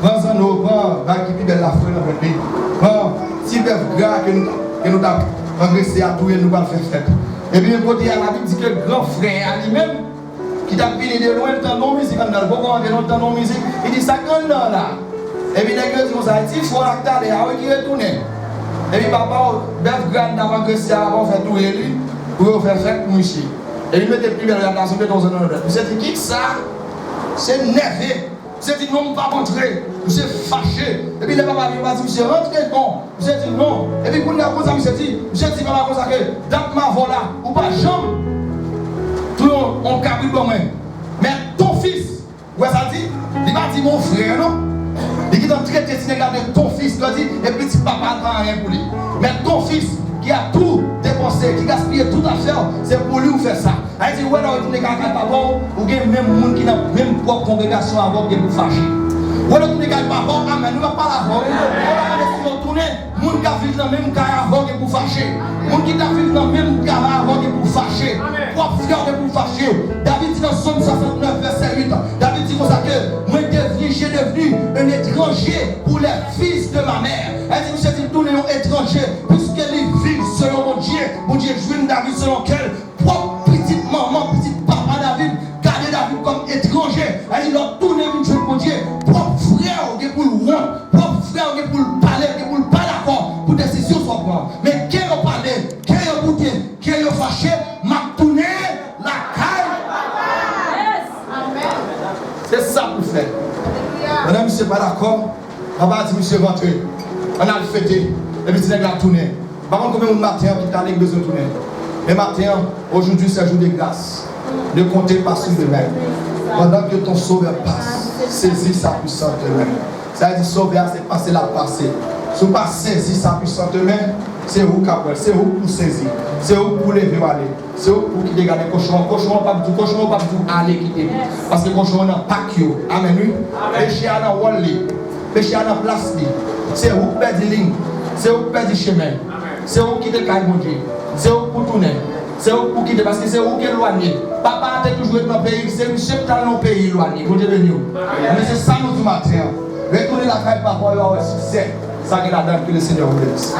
pran zanno, pran bèt ki pi bèl la, foure nan vant li. Pran ti bèf gra ke nou, ke nou t ap angrese a, touye l, nou pral fè fèt. Epi menm kote a, Labib di ke gran frè a li menm, ki t ap vini de lwen, l tande yon mizik anndan, l poko antre non, l tande yon mizik, li di, "Sa k anndan an la?" Epi nèg yo di konsa, "E ti frè w la k t ale a wi ki retounen." Epi papa w, bèf gra n t ap angrese a, papa w fè touye li, pou yo fè fèt pou misye. Epi l mete pi bèl rad la sou, mete yon zanno nan tèt. Misye di, "Kisa?" Misye nève. Misye di, "Non, m p ap antre." Misye fache. Epi lè papa vini, papa di, "Misye rantre non." Misye di, "Non." Epi kounye a konsa, misye di, misye di papa konsa ke, "Dat m avè w la, ou pa janm touye yon, yon kabrit ban mwen. Mais ton fils," ou wè sa l di? Li pa di mon frère, non. Li gentan trete ti nèg la de ton fils, li di, e pitit papa l pa anyen pou li. "Mais ton fils, qui a tout dépensé, qui gaspille tout affaire, c'est pour lui ou fè sa." Sa vle di, ou wè lè w retounen kay, kay papa w, ou gen menm moun ki nan menm pwòp kongregasyon avè w ki gen pou fache. Ou wè lè w tounen kay papa w, amèn, nou p ap pale avè w. Ou wè lè w tounen, moun k ap viv nan menm kay avè w gen pou fache. Moun ki t ap viv nan menm travay avè w gen pou fache. Pwòp frè w gen pou fache. David di nan Sòm swasantnèf, vèsè uit, David di konsa ke, "Mwen devni, j'ai devenu un étranger pour les fils de ma mère." Sa vle di, misye di l tounen yon etranje, piske li viv selon Bondye. Bondye jwenn David selon kè l. Pwòp pitit manman, pitit papa David, gade David kòm etranje. Sa vle di, lè w tounen vin jwenn Bondye, pwòp frè w gen pou l wont, pwòp frè w gen pou l pale, gen pou l pa dakò pou desizyon sa w pran. Men ke yo pale, ke yo boute, ke yo fache, m ap tounen lakay. Se sa pou fè. Pandan misye pa dakò, papa a di misye rantre, ann al fete, epi ti nèg la tounen. M pa konn konbyen moun maten an ki t ale ki bezwen tounen. Men maten an, aujourd'hui c'est jour de grâce. Ne comptez pas sur demain. Pendant que ton sauveur passe, saisis sa puissante main. Sa vle di sovè a se pase l ap pase. Si w pa sezi sa pwisante men, se ou k ap wè l, se ou k pou sezi, se ou k pou leve w ale, se ou k pou kite gade kochon an. Kochon an p ap di w, kochon an p ap di w ale kite li, paske kochon an nan pak yo. Amèn, wi. Peche a nan wòl li, peche a nan plas li. Se ou k pèdi liy, se ou k pèdi chemen, se ou k kite kay Bondye, se ou k pou tounen, se ou k pou kite, paske se ou k elwanye. Papa a te toujou ret nan peyi l, se misye k t al nan yon peyi elwanye. Bondye beni w. Ebyen, se sa nou di maten an. Retounen lakay papa w, w a wè siksè. Sa gen ladan l, ke le Seigneur vous bénisse.